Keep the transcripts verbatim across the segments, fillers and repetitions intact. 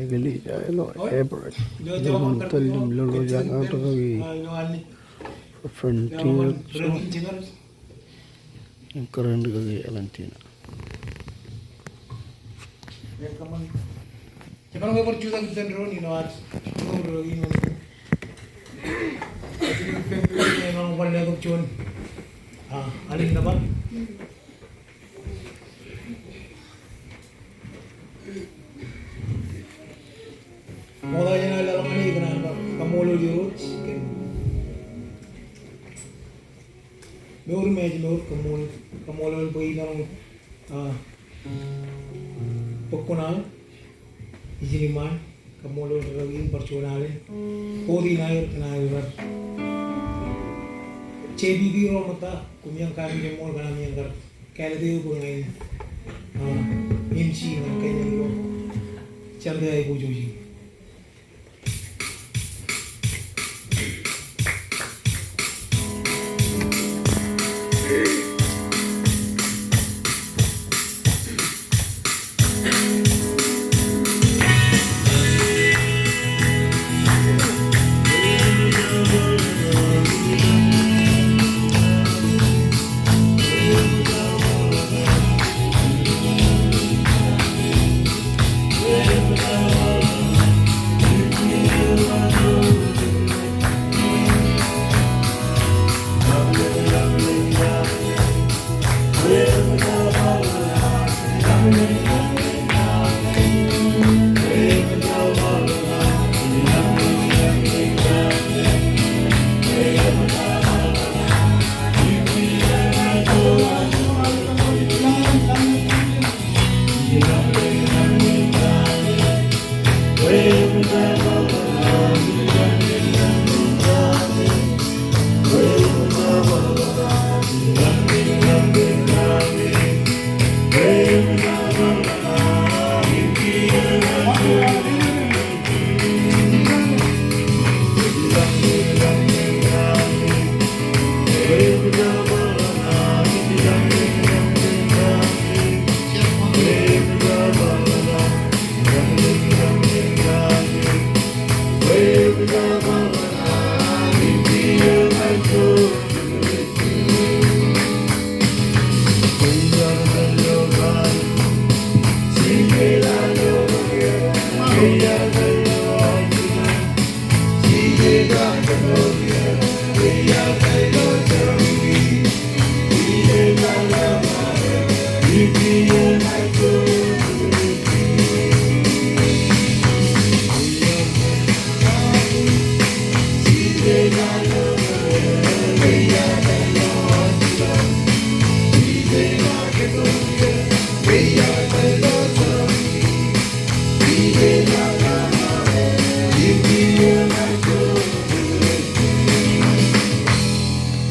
Eklejia eo Everett, ilo ruo tōl im lōḷḷọk ñan Reverend Tina Jones im kōrā in kaki Elentina. Jemaroñ ke bar jutak ippān doon ilo ad mour ilo iien in. Ej bar letok juon, ah, alin nōbar. Ṃokta jān aō leḷọk ñan e ikōṇaan bar kaṃṃoolol Irooj kōn mour im ājmour, kaṃṃoolol, kaṃṃoolol bwe imaroñ, ah, bōk kuṇaō ijin iṃaan, kaṃṃoolol ri-rōki in bar juon alen. Koot in aer kōn aer bar J P P ro ṃōtta, koṃeañ kaaṃṃoolol kōn aṃ iien kar kāālōt eok bwe ña in, ah, M C ñan kōn ilo Sunday aiboojoj in.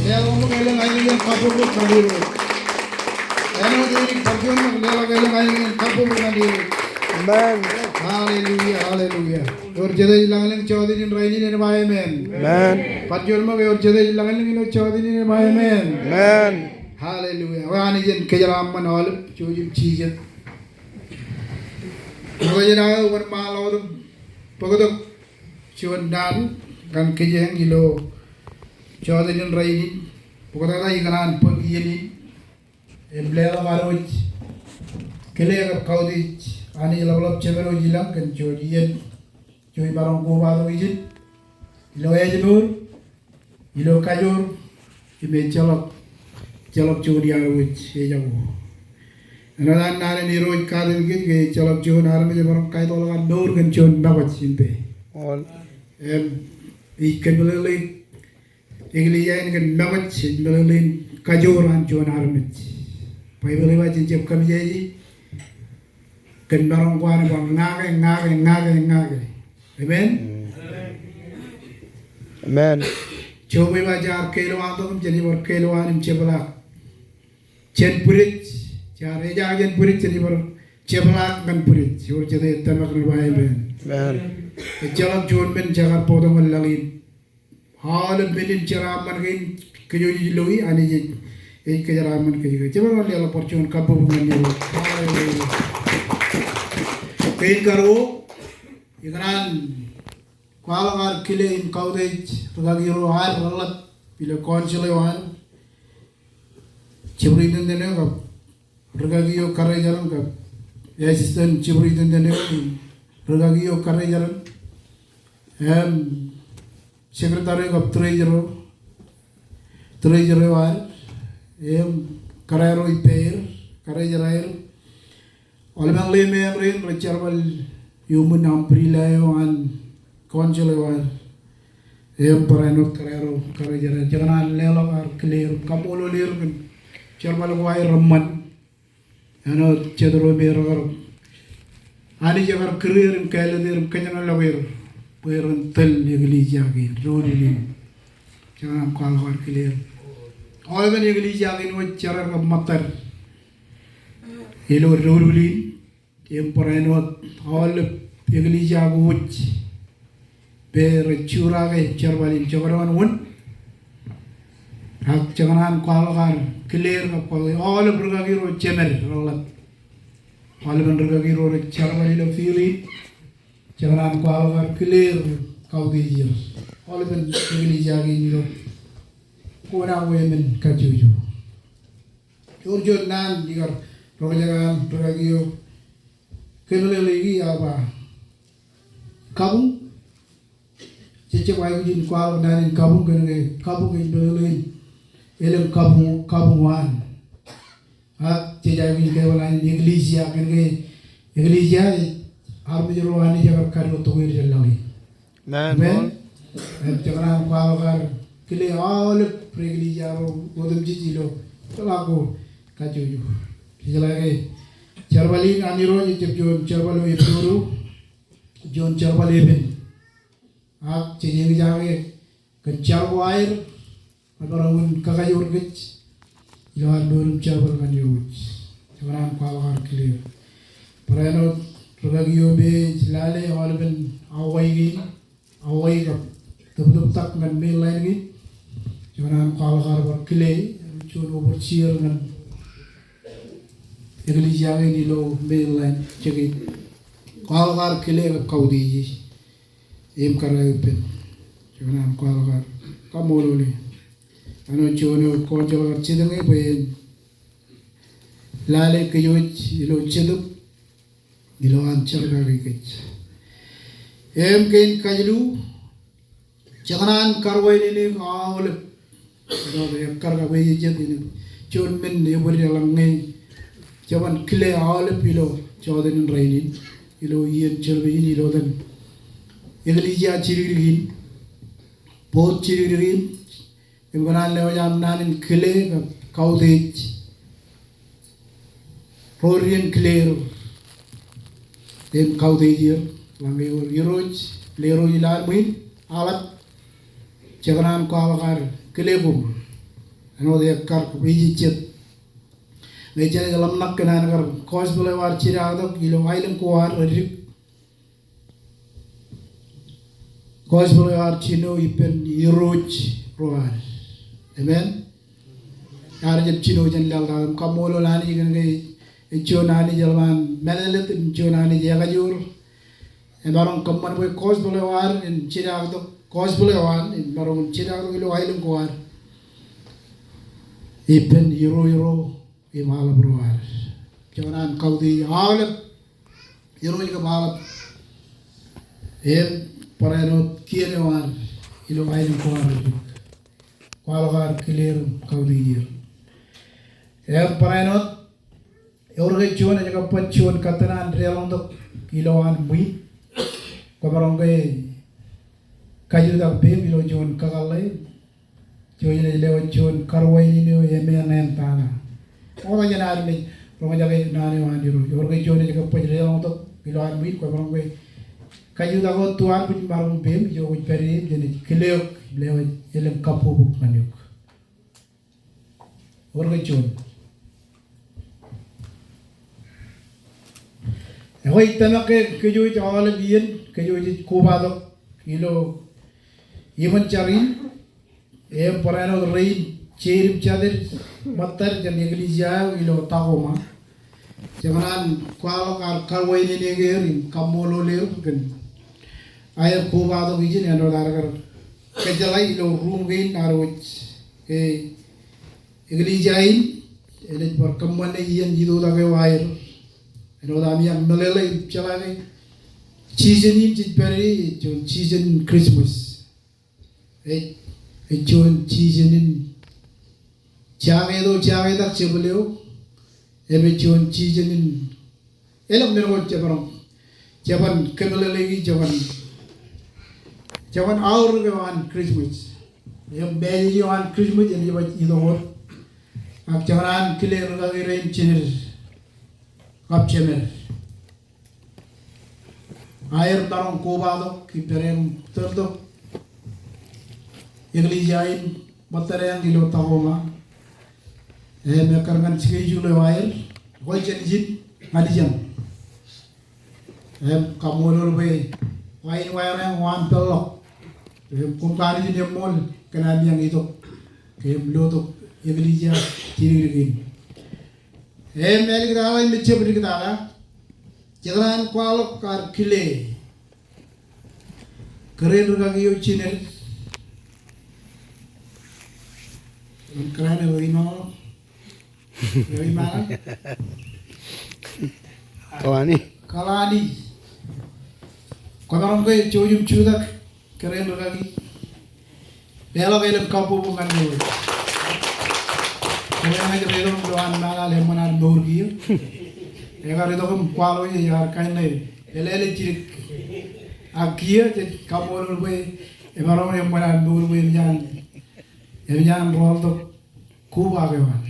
Leḷọk elōñ aelōñ in kabbokbok ñan Irooj. Āinwōt edik bar juon ṃōk, leḷọk elōñ aelōñ in kabbokbok ñan Irooj. Amen. Hallelujah, hallelujah. Ewōr jet ej lañlōñ jọteen in rainin en ba amen. Amen. Bar juon ṃōk, ewōr jet ej lañlōñ ilo jọteen in en ba amen. Amen. Hallelujah. Ekwe Anij en kōjeraaṃṃan aolep, jouj im jijet. Ṃokta jān aō wōnṃaanḷọk wōt im bōktok juon naan ñan kōj ilo jọteen in rainin. Bōktok ta ikōṇaan bōk iien in im leḷọk ad wōj kile kab kautiej Anij ḷapḷap Jemān eo ilañ kōn juon iien, juon iien maroñ kobatok ijin ilo ājmour, ilo kajoor, im ejjeḷọk, ejjeḷọk juon iaan wōj ejako. Āinwōt an naan in Irooj katen kōj ke ejjeḷọk juon armej emaroñ kaitokḷọk an mour kōn juon ṃōkwōj im pā. Im ij kōmeḷeḷe eklejia in kōn ṃōkwōj, ej meḷeḷein kajoor an juon armej. Baibōḷ ej ba jen jab kapijaje kōn maroñ ko an bar ñake, ñake, ñake, ñake. Amen? Amen. Job ej ba jaar keilwaan tok im jen bar keilwaan im jepḷaak. Jen bwidej, jaar ejaak jān bwidej, jen bar jepḷaak ñan bwidej. Ewōr jet ej tōmak ṇe ba amen. Amen. Ejjeḷọk juon men jekar bōktok ñan laḷ in. Aolep men in jeraaṃṃan kein kōj ej loe, Anij ej Ej kōjeraaṃṃan kōj ke jemaroñ leḷọk bar juon kabbokbok ñan Irooj. Hallelujah. Kein karuo, ikōṇaan kwaḷọk ad kile im kautiej rūkaki ro ad reḷḷap ilo council eo an, superintendent eo kab rūkaki eo karejeran kab assistant superintendent eo, rūkaki eo karejeran, im secretary kab treasurer, treasurer eo ad, im kōrā ro ippāer, kōrā ro ippāer. Aolepen ḷeeṃeeṇ rein rej jerbal iuṃwin umbrella eo an council eo ad. Im barāinwōt kōrā ro, kōrā ro ippāer, jekōṇaan leḷọk ad kile im kaṃṃoolol er kōn jerbal ko aer reṃṃan. Āinwōt jet ro me rekar, Anij ekar kūr er im kāālōt er im kōjenolọk er bwe ren tōl eklejia kein, doulul in. Jekōṇaan kwaḷọk ad kile er. Aolepen eklejia kein wōj jerar kab ṃōttad ilo doulul in, im barāinwōt aolep eklejia ko wōj, bwe rej jurake jerbal in jekdọọn wōn. Ak jekōṇaan kwaḷọk ad kile er kab kwaḷọk aolep rūkaki ro jemed reḷḷap. Aolepen rūkaki ro rej jerbal ilo field in, jekōṇaan kwaḷọk ad kile er, kautiej er. Aolepen eklejia kein ilo kōṇaan ko emān kajjojo. Ewōr juon naan ikar roñjake an rūkaki eo kōmeḷeḷeiki, ak ba kabuñ. Jej jab aikuj in kwaḷọk naan in kabuñ kōnke kabuñ ej meḷeḷein elōñ kabuñ, kabuñ waan. Ak jej aikuj in kōmeḷeḷein eklejia kōnke eklejia ej armej ro Anij ekar kadiwōjtok er jān laḷ in. Amen. Im jekōṇaan kwaḷọk ad kile aolep ri eklejia ro otemjej ilo jeḷā ko kajjojo. Jejeḷā ke jerbal in an Irooj ejjab juon jerbal eo eddodo, juon jerbal epen. Ak jej eñjake kōn jar ko aer, emaroñ in kakajoor kōj ilo ad mour im jerbal ñan Irooj. Jekōṇaan kwaḷọk ad kile er. Barāinwōt rūkaki eo me ej lale aolepen Hawaii kein, Hawaii kab tōptōptak ñan mainland kein. Jekōṇaan kwaḷọk ad bar kile, juon overseer ñan eklejia kein ilo mainland, jekōṇaan kwaḷọk ad kile kab kautiej e im kōrā eo ippān. Jekōṇaan kwaḷọk ad kaṃṃoolol e. Āinwōt juon eo council kar jitōñ e bwe en lale kōj wōj ilo jetōb ilo an jerkaki kōj. Im kein kajilu, jekōṇaan karuwainene eok aolep ilo ekkar kab ejejjet in, juon men ebōd eḷaññe jeban kile aolep ilo jota in rainin, ilo iien service in, ilo etan eklejia jidikdik in, board jidikdik in, im kōṇaan lewōj aṃ naan in kile kab kautiej ro rej kile er im kautiej er. Ḷaññe ewōr Irooj, ḷe Irooj ilo ad ṃwiin, aḷap, jekōṇaan kwaḷọk ad kile koṃ āinwōt ekkar kab ejejjet. Ñe jenaaj ḷōmṇak kōn an kar gospel eo ad jidaaktok ilo aelōñ ko ad, reddik gospel eo ad jino ippān irooj ro ad. Amen. Ear jab jino jān laḷ in. Im kaṃṃoolol Anij kōnke ej juon Anij eḷap an mālōtlōt im juon Anij ekajoor. Emaroñ kōṃṃan bwe gospel eo ad en jidaaktok, gospel eo ad en maroñ jidaaktok ilo aelōñ ko ad ippān irooj ro im aḷap ro ad. Jekōṇaan kautiej aolep irooj kab aḷap im barāinwōt kien eo ad ilo aelōñ ko ad. Kwaḷọk ad kile er im kautiej er. Im barāinwōt ewōr ke juon ej kab baj juon kōttan an deḷọñtok ilo an ṃwiin. Kwōmaroñ ke kajutak peiṃ ilo juon kakōḷḷe. Juon ej lewōj juon karuwainene eo emān ānbwinniō. Ṃokta jān armej roñjake naan eo an Irooj. Ewōr ke juon ej kab baj deḷọñtok ilo an ṃwiin, kwōmaroñ ke kajutak wōt ilo an ṃwiin, maroñ peiṃ ijo kwōj pād ie im jenaaj kile eok im lewōj elōñ kabbokbok ñan eok. Ewōr ke juon. Ekwe ij tōmak ke kōj wōj aolep iien, kōj wōj ej kobatok ilo iṃōn jar in, im barāinwōt rein jeid im jatid ṃōttad jān eklejia eo ilo Tacoma. Jekōṇaan kwaḷọk ad karuwainene er im kaṃṃoolol er kōn aer kobatok ijin āinwōt ad kar kōjjeḷā ilo ruum kein ad wōj. Ke eklejia in enaaj bar kōṃṃane iien itoitak eo aer. Āinwōt ami meḷeḷe im jeḷā ke season in jej pād ie, ej juon season in Christmas. Ej, ej juon season in jaketo, jaketak jebōl eo, im ej juon season in elōñ men ko jemaroñ, jeban kōmeḷeḷeiki jeban, jeban aorōk eo an Christmas. Im message eo an Christmas enaaj ba itok wōt. Ak jekōṇaan kile rūkaki rein jined kab jemed. Aer maroñ kobatok im pād im tōrtok eklejia in ṃōttad eañ ilo Tacoma. Im ekkar ñan schedule eo aer, ḷọk jān ijin ñan ijeṇ. Im kaṃṃoolol bwe wa in waer eañ waan peḷḷọk. Im koṃ kanooj in eṃṃool kōn ami eañ itok ke im lotok eklejia jidikdik in. Im āliktata im ejjab liktata, jekōṇaan kwaḷọk ad kile kōrā in rūkaki eo jined. Im kōrā in eo imaḷọk. Eo imaḷọk. Kalani. Kalani. Kwōmaroñ ke jouj im jutak kōrā in rūkaki. Leḷọk elōñ kabbokbok ñan Irooj. Kōrā in rūkaki ilo an ṃaḷaḷ eṃṃan ad mour kiiō. Ekar itok im kwaḷọk ej ar kain ṇe lelele jidik. Ak kiiō jej kaṃṃoolol bwe emaroñ eṃṃan ad mour bwe emōj an, emōj an rooltok koba eo an.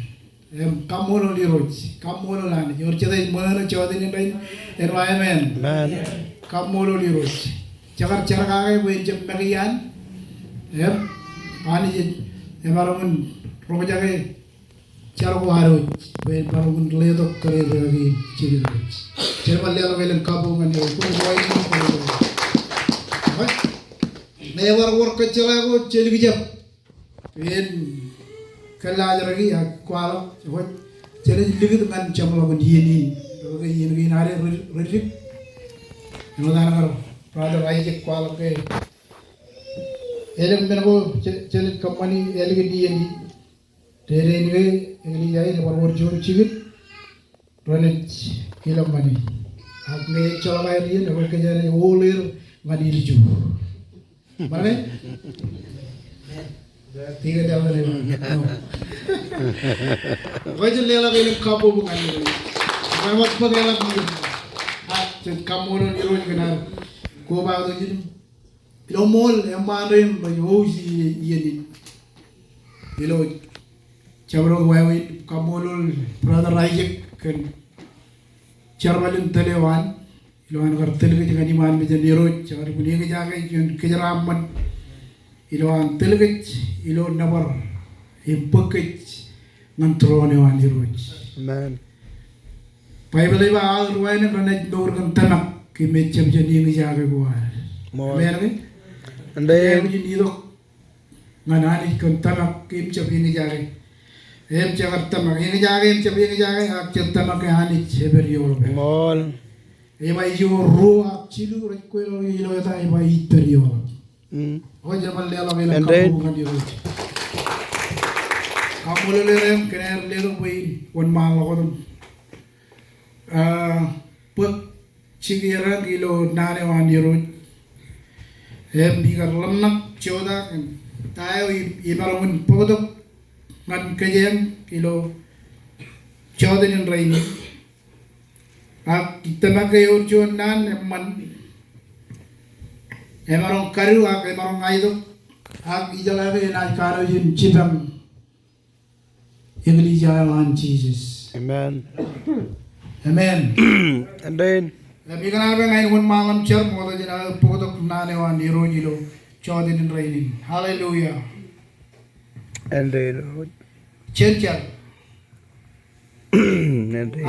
Im kaṃṃoolol Irooj, kaṃṃoolol Anij. Ewōr jet ej ṃōṇōṇō jota in rainin, ej ba amen. Amen. Kaṃṃoolol Irooj. Jekar jar kake bwe en jab make iaan. Im Anij ej, emaroñ in roñjake jar ko ad wōj bwe en maroñ in letok kōrā in rūkaki jined wōj. Jen bar leḷọk elōñ kabbokbok ñan Irooj. Koṃ wāween. Ṇe bar wōr kōjjeḷā ko jelik jab. Im kōllaajraki ak kwaḷọk, ewōr, jenaaj likūt ñan jeṃḷọkin iien in. Ewōr ke iien kein ad ri-, reddik. Āinwōt an kar Brother Isaac kwaḷọk ke elōñ men ko je-, jenaaj kōṃṃani ālikin iien in. Dān in ke eklejia in ebar wōr juon jikin renaaj ilọk ñan e. Ak ñe ejjeḷọk aer iien, ewōr ke jenaaj wōr er ñan ilju. Ṃōṇe? Dik etal ñan e. Kwōj leḷọk elōñ kabbokbok ñan e. Kwōj bōk elōñ iien. Ak jen kaṃṃoolol Irooj kōn ad kobatok ijin. Ilo ṃool eṃṃaan rein rej host iien in. Ilo jabdewōt wāween, kaṃṃoolol Brother Isaac kōn jerbal in tōl eo an. Ilo an kar tōl kōj ñan iṃaan mejān Irooj, jekar bwe en eñjake juon kōjeraaṃṃan. Ilo an tōl kōj ilo nōbar im bōk kōj ñan tūroon eo an Irooj. Amen. Baibōḷ ej ba aō ruwānōk renaaj mour kōn tōmak im ejjab jān eñjake ko ad. Ṃool. Amen ke? Āinwōt in itok ñan Anij kōn tōmak im jab eñjake. Im jekar tōmak, eñjake im jab eñjake, ak jen tōmak ke Anij epād eoḷap. Ṃool. Ej ba ijo ruo ak jilu rej kweilọk ilo eta, ej ba ij pād eoḷap. Mm. Eo, jen bar leḷọk elōñ kabbokbok ñan Irooj. Kaṃṃoolol er kōn aer letok bwe in wōnṃaanḷọk wōt im, ah, bōk jikier ilo naan eo an Irooj. Im ikar ḷōmṇak jota kōn ta eo i, imaroñ in bōktok ñan kōj ilo jota in rainin. Ak ij tōmak ke ewōr juon naan eṃṃan emaroñ kadu ak emaroñ aitok, ak ijeḷā ke enaaj kanooj in jipañ eklejia eo an Jisōs. Amen. Amen. Amen. Im ikōṇaan bwe ña in wōnṃaanḷọk im jar ṃokta jān aō bōktok naan eo an Irooj ilo jota in rainin. Hallelujah. Amen. Jen jar.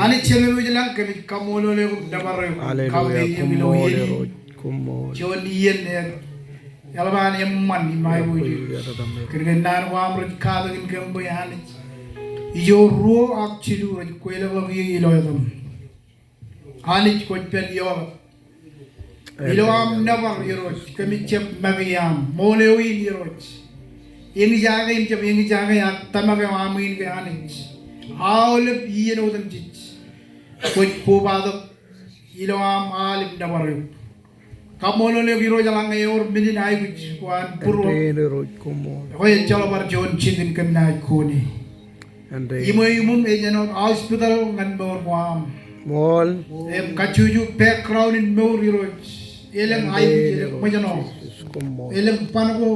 Anij Jemem eo ej lañ, kōmij kaṃṃoolol eok nōbar eok. Hallelujah. Kab eok ilo iien in. Juon iien eo Eḷap an eṃṃan im aiboojoj. Kōn ke naan ko aṃ rej katakin kōm bwe Anij, ijo ruo ak jilu rej kweilọk ḷọk ie ilo etaṃ. Anij kwōj pād ioḷọk. Ilo aṃ nōbar Irooj, kōmij jab make aṃ ṃool eo in Irooj. Eñjake im jab eñjake ak tōmak eo aṃ in ke Anij, aolep iien otemjej kwōj kobatok ilo aṃ al im nōbar eok. Kaṃṃoolol eok Irooj eḷaññe ewōr men in aikuj ko an būruō. Ekwe ejjeḷọk bar juon jikin kōm naaj kone. Iṃwe iṃōṃ ej āinwōt hospital ñan mour ko aṃ. Im kajjojo background in mour Irooj. Elōñ aikuj, elōñ ṃōjṇọ, elōñ ban ko,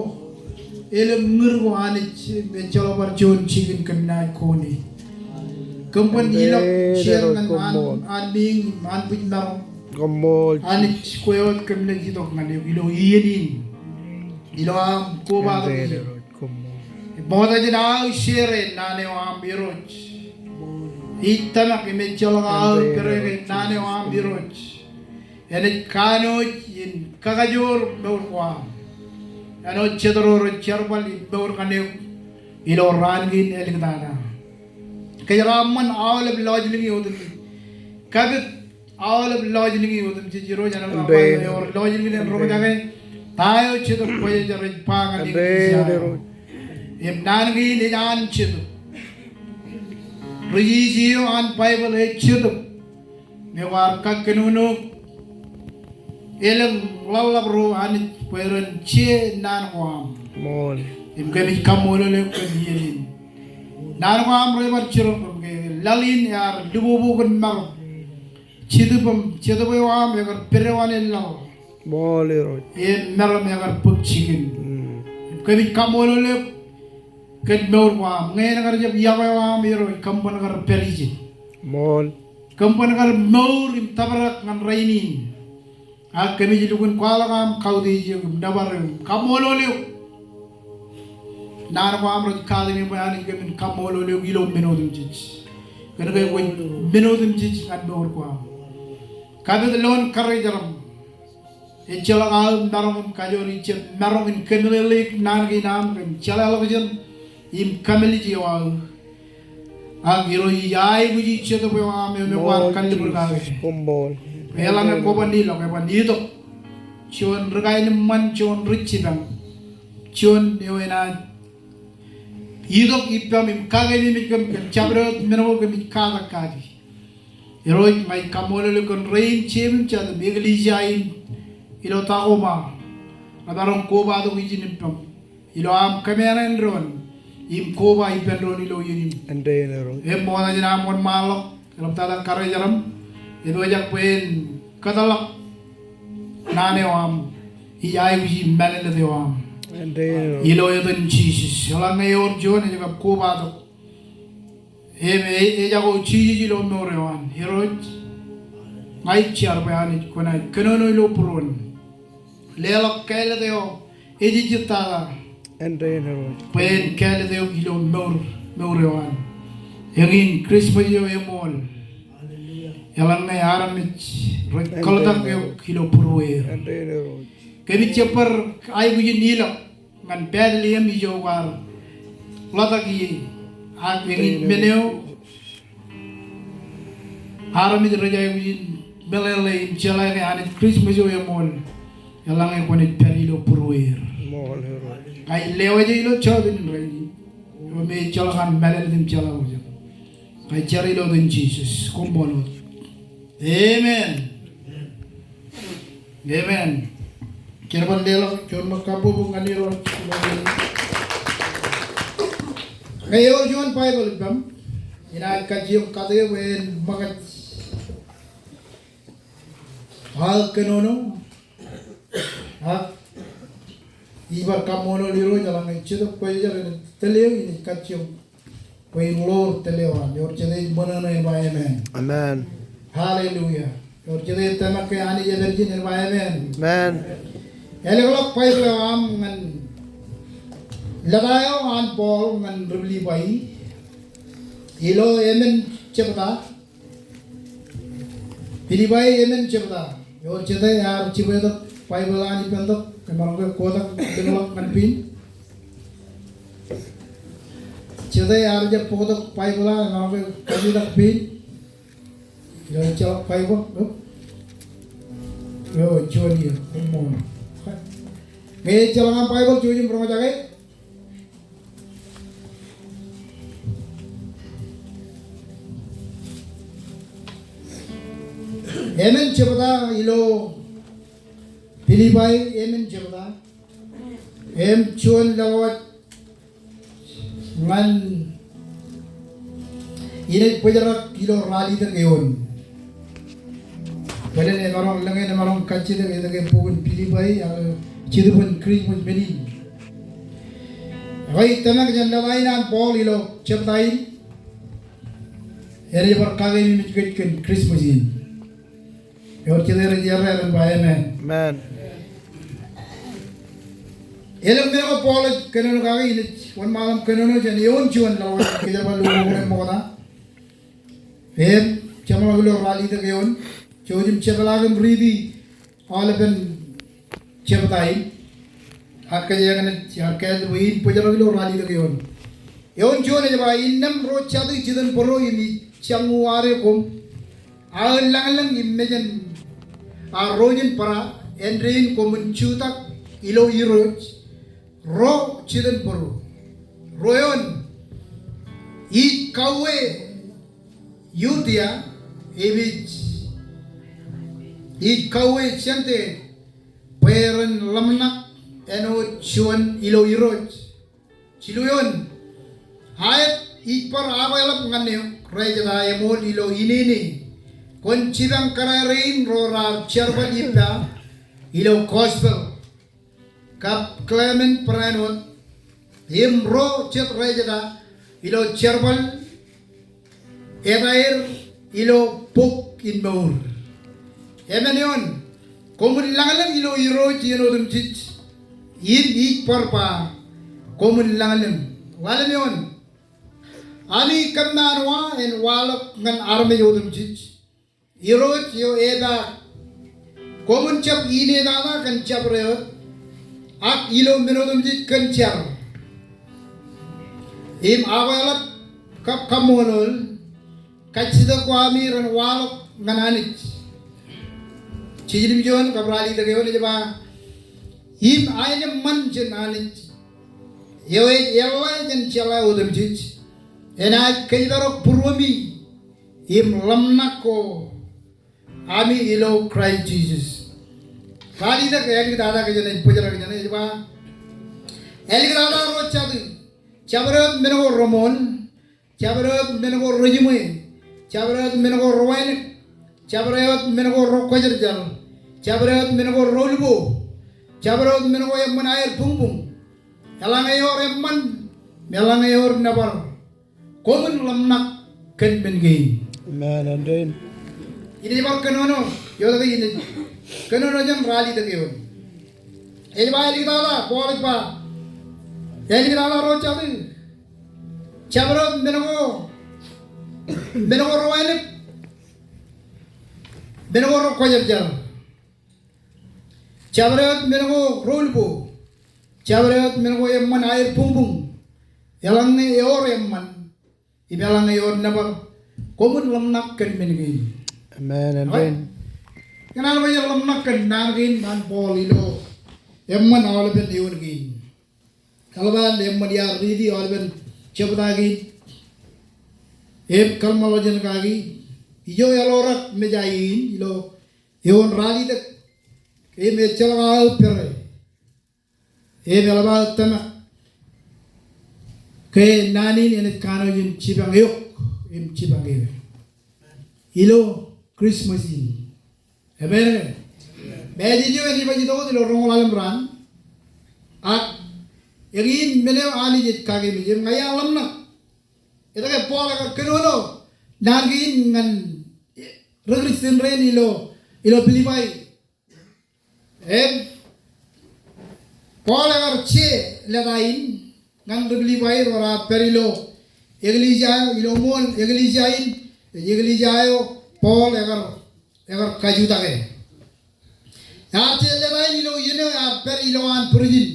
elōñ ñūr ko Anij, im ejjeḷọk bar juon jikin kōm naaj kone. Kōm bōk ilọk jeer ñan an, an meeñ im an bwijmaroñ. Anij kwe wōt kōm naaj itok ñan eok ilo iien in. Ilo aṃ kobatok ijin. Ṃokta jān aō share naan eo aṃ Irooj. Ij tōmak im ejjeḷọk aō bōrōke naan eo aṃ Irooj. Enaaj kanooj in kakajoor mour ko aṃ. Āinwōt jet ro rej jerbal im mour ñan eok ilo raan kein āliktata. Kōjeraaṃṃan aolep lọjilñi otemjej. Kapit aolep lọjilñi otemjej Irooj, āinwōt aṃ ba ewōr lọjilñi ren roñjake ta eo Jetōb Kwōjarjar ej ba ñan eklejia eo. Im naan kein ej an Jetōb. Ri-jeje eo an Baibōḷ ej Jetōb. Mewaar kakkōnono elōñ ḷaḷḷap ro Anij bwe ren je naan ko aṃ. Im kōmij kaṃṃoolol eok kōn iien in. Naan ko aṃ rej bar jiroñ kōm ke laḷ in ear lubobo kōn maroñ. Jetōb im, Jetōb eo aṃ ekar pād eo an laḷ. Im meram ekar bōk jikin. Im kōmij kaṃṃoolol eok kōn mour ko aṃ. Ñe en kar jab iọkwe eo aṃ Irooj, kōm ban kar pād ijin. Kōm ban kar mour im tōprak ñan rainin. Ak kōmij lukkuun kwaḷọk aṃ kautiej eok im nōbar eok im kaṃṃoolol eok. Naan ko aṃ rej katakin bwe Anij kōmin kaṃṃoolol eok ilo men otemjej. Kōn ke kwōj men otemjej ñan mour ko aṃ. Kapit lowaan karijeram. Ejjeḷọk aō maroñ im kajoor, ijjab maroñ in kōmeḷeḷeik naan kein aṃ kōn jeḷāḷọkjeṇ im kōmālij eo aō. Ak Irooj ij aikuji Jetōb eo aṃ eo me kwaar kalliṃur kake. Eḷaññe kwō ban ilọk, eban itok juon ri kaenōṃṃan, juon ri jipañ, juon eo enaaj itok ippaṃ im kakememej kōm kōn jabdewōt men ko kōmij katak kaki. Irooj, ña ij kaṃṃoolol eok kōn rein jeim im jatūm, eklejia in ilo Tacoma, remaroñ kobatok ijin ippaṃ ilo aṃ kōmeañ doon im koba ippān doon ilo iien in. Im ṃokta jān aṃ wōnṃaanḷọk, eḷaptata karijeram, epojak bwe en kōtḷọk naan eo aṃ, ij aikuji mālōtlōt eo aṃ. Ilo etan Jisōs, eḷaññe ewōr juon ej kab kobatok im e, ejako jijet ilo mour eo an, Irooj, ña ij jar bwe Anij kwōnaaj kōnono ilo būruon. Leḷọk kāālōt eo ejejjet tata bwe en kāālōt eok ilo mour, mour eo an. Eñin Christmas eo eṃool. Eḷaññe armej rej kōḷtak eok ilo būrueir. Kōmij jab bar aikuj in ilọk ñan Bethlehem ijo kwaar ḷotak ie, ak eñin men eo armej rej aikuj in meḷeḷe im jeḷā ke Anij Christmas eo eṃool, eḷaññe kwōnaaj pād ilo būrueir. Ña ij lewōj eok ilo jota in rainin, eo me ejjeḷọk an mālōtlōt im jeḷā ḷọkjeṇ. Ña ij jar ilo etan Jisōs, koṃṃool wōt. Amen. Amen. Kōn bar leḷọk juon ṃōk kabbokbok ñan Irooj. Ñe ewōr juon Baibōḷ ippaṃ, inaaj kajjioñ kate bwe en ṃōkaj aō kōnono. Ak ij bar kaṃṃoolol Irooj eḷaññe Jetōb Kwōjarjar enaaj tōl eō, inaaj kajjioñ bwe in ḷoor tōl eo an. Ewōr jete ej ṃōṇōṇō en ba amen. Amen. Hallelujah. Ewōr jete ej tōmak ke Anij ej pād ijin en ba amen. Amen. Ālōkḷọk Baibōḷ eo aṃ ñan lōta eo an Paul ñan ri-Pilippai. Ilo emān jebta. Pilippai emān jebta. Ewōr jete ear jibwetok Baibōḷ an ippān tok. Emaroñ ke kotak ḷọk ñan pein. Jete ear jab bōktok Baibōḷ aō, emaroñ ke kajutak pein. Ilo ejjeḷọk Baibōḷ, no? Eo, juon iiō, koṃṃool. Ñe ejjeḷọk aṃ Baibōḷ, jouj im roñjake. Emān jebta ilo Pilippai, emān jebta. Im juon lewōj ñan inaaj bōjrak ilo ralitōk eoon. Bōlen emaroñ, lōñ in emaroñ kajjitōk etke bok in Pilippai ak Jetōb in Kūrijṃōj men in. Ekwe ij tōmak jān lōta in an Paul ilo jebta in. Enaaj bar kakeememej kōj kōn Christmas in. Ewōr jete rej errā en ba amen. Amen. Elōñ men ko Paul ej kōnono kake, inaaj wōnṃaanḷọk im kōnono jān eoon juon ḷọk kōjerbal ḷọk ṃokta. Im jeṃḷọk ilo ralitōk eoon, jouj im jepḷaak im riiti aolepen jebta in. Ak kōjeañ naaj jar kāāl bwe in bōjrak ilo ralitōk eoon. Eoon juon ej ba, innām ro jatū jitōnbōro im ij jaññūwāde koṃ aō lañlōñ im mejān, a, ro ijin bōra, āindein koṃwin jutak ilo Irooj ro jitōnbōro. Ruo eoon, ij kauwe Judia, im ij, ij kauwe Jentail, bwe ren ḷōmṇak āinwōt juon ilo Irooj. Jilu eoon, aet ij bar akweḷap ñan eok rej ta eṃool ilo inene, kwōn jipañ kōrā rein ro raar jerbal ippa ilo gospel kab Clement Barnard, im ro jet rej ta ilo jerbal etaer ilo bok in mour. Emān eoon, koṃwin lañlōñ ilo Irooj iien otemjej, im ij bar ba koṃwin lañlōñ. Ḷalem eoon, ami kōmmaanwa en waḷọk ñan armej otemjej. Irooj eo epaak, koṃwin jab inetata kōn jabdewōt, ak ilo men otemjej kōn jar. Im akweḷap kab kaṃṃoolol, kajjitōk ko ami ren waḷọk ñan Anij. Jiljilimjuon kab ralitōk eoon ej ba, im aenōṃṃan jān Anij eo ej eḷḷā jān jeḷā otemjej, enaaj kōjparok būruemi im ḷōmṇak ko ami ilo Kraist Jisōs. Ralitōk āliktata kōjeañ ej bōjrak kōjeañ ej ba, āliktata ro jatū, jabdewōt men ko reṃool, jabdewōt men ko rejiṃwe, jabdewōt men ko rewānōk, jabdewōt men ko rekwōjarjar, jabdewōt men ko reulpo, jabdewōt men ko eṃṃan aer buñbuñ. Eḷaññe ewōr eṃṃan, im eḷaññe ewōr nōbar, koṃwin ḷōmṇak kōn men kein. Amen, amen. Inaaj bar kōnono, eo ej kōnono jān ralitōk eoon. Ej ba āliktata, Paul ej ba, āliktata ro jatū, jabdewōt men ko, men ko rewānōk, men ko rekwōjarjar. Jabdewōt men ko reulpo, jabdewōt men ko eṃṃan aer buñbuñ, eḷaññe ewōr eṃṃan, im eḷaññe ewōr nōbar, koṃwin ḷōmṇak kōn men kein. Amen, amen. Kōṇaan bwe jen ḷōmṇak kōn naan kein an Paul ilo eṃṃan aolepen eoon kein. Eḷap an eṃṃan iar riiti aolepen jebta kein im kōḷmānḷọkjeṇ kaki, ijo eḷorak mejān in ilo eoon ralitōk, im ejjeḷọk aō pere. Im eḷap aō tōmak ke naan in enaaj kanooj in jipañ eok im jipañ ewe ilo Christmas in. Amen. Message eo enaaj baj itok wōt ilo roñoul ḷalem raan. Ak eñin men eo Anij ej kakememej im ña iar ḷōmṇak etke Paul ekar kōnono naan kein ñan ri Kristian rein ilo, ilo Pilippai. Im Paul ekar je leta in ñan ri Pilippai ro raar pād ilo eklejia eo, ilo ṃool eklejia in, eklejia eo Paul ekar, ekar kajutake. Ear je lōta in ilo iien eo ear pād ilowaan prison.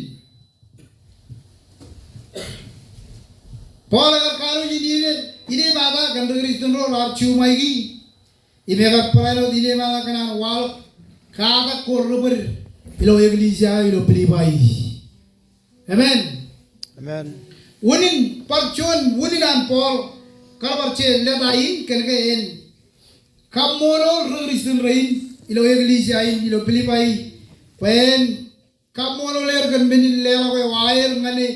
Paul ekar kanooj in ine, inepata kōn ri Kristian ro raar juṃaiki. Im ekar barāinwōt inepata kōn an waḷọk katak ko rebōd ilo eklejia eo ilo Pilippai. Amen. Amen. Unin, bar juon unin an Paul kar bar je lōta in kōnke en kaṃṃoolol ri Kristian rein ilo eklejia in ilo Pilippai bwe en kaṃṃoolol er kōn men in leḷọk eo aer ñan e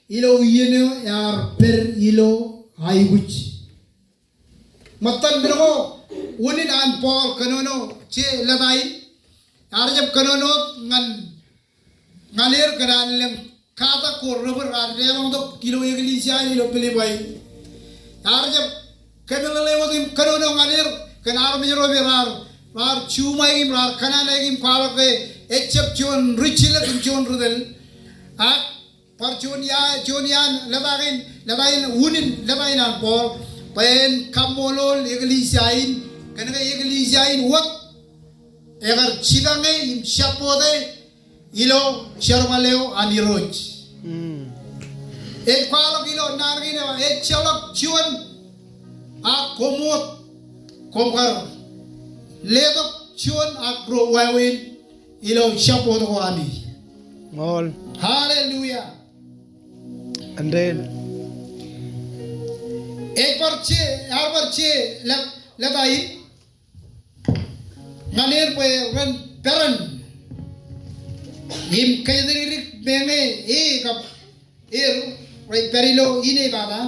ilo iien eo ear pād ilo aikuj. Ṃōttan men ko unin an Paul kōnono je lōta in, ear jab kōnono ñan ñan er kōn an lōñ katak ko rebōd raar deḷọñtok ilo eklejia eo ilo Pilippai. Ear jab kōmeḷeḷe wōt im kōnono ñan er kōn armej ro me raar, raar juṃaik im raar kōṇaan im kwaḷọk ke ejjab juon ri jilōk im juon ri tōl. Ak bar juon ia, juon iaan lōta in, lōta in unin, lōta in an Paul bwe en kaṃṃoolol eklejia in kōnke eklejia in wōt ekar jipañe im jabbote ilo jerbal eo an Irooj. Mm. Ej kwaḷọk ilo naan kein eo, ejjeḷọk juon ak koṃ wōt koṃ kar letok juon ak ruo wāween ilo jabboktok ko ami. Ṃool. Hallelujah. Amen. Ej bar je, ear bar je lō, lōta in ñan er bwe ren peran im kōjatdikdik meñe e kab er rej pād ilo inepata.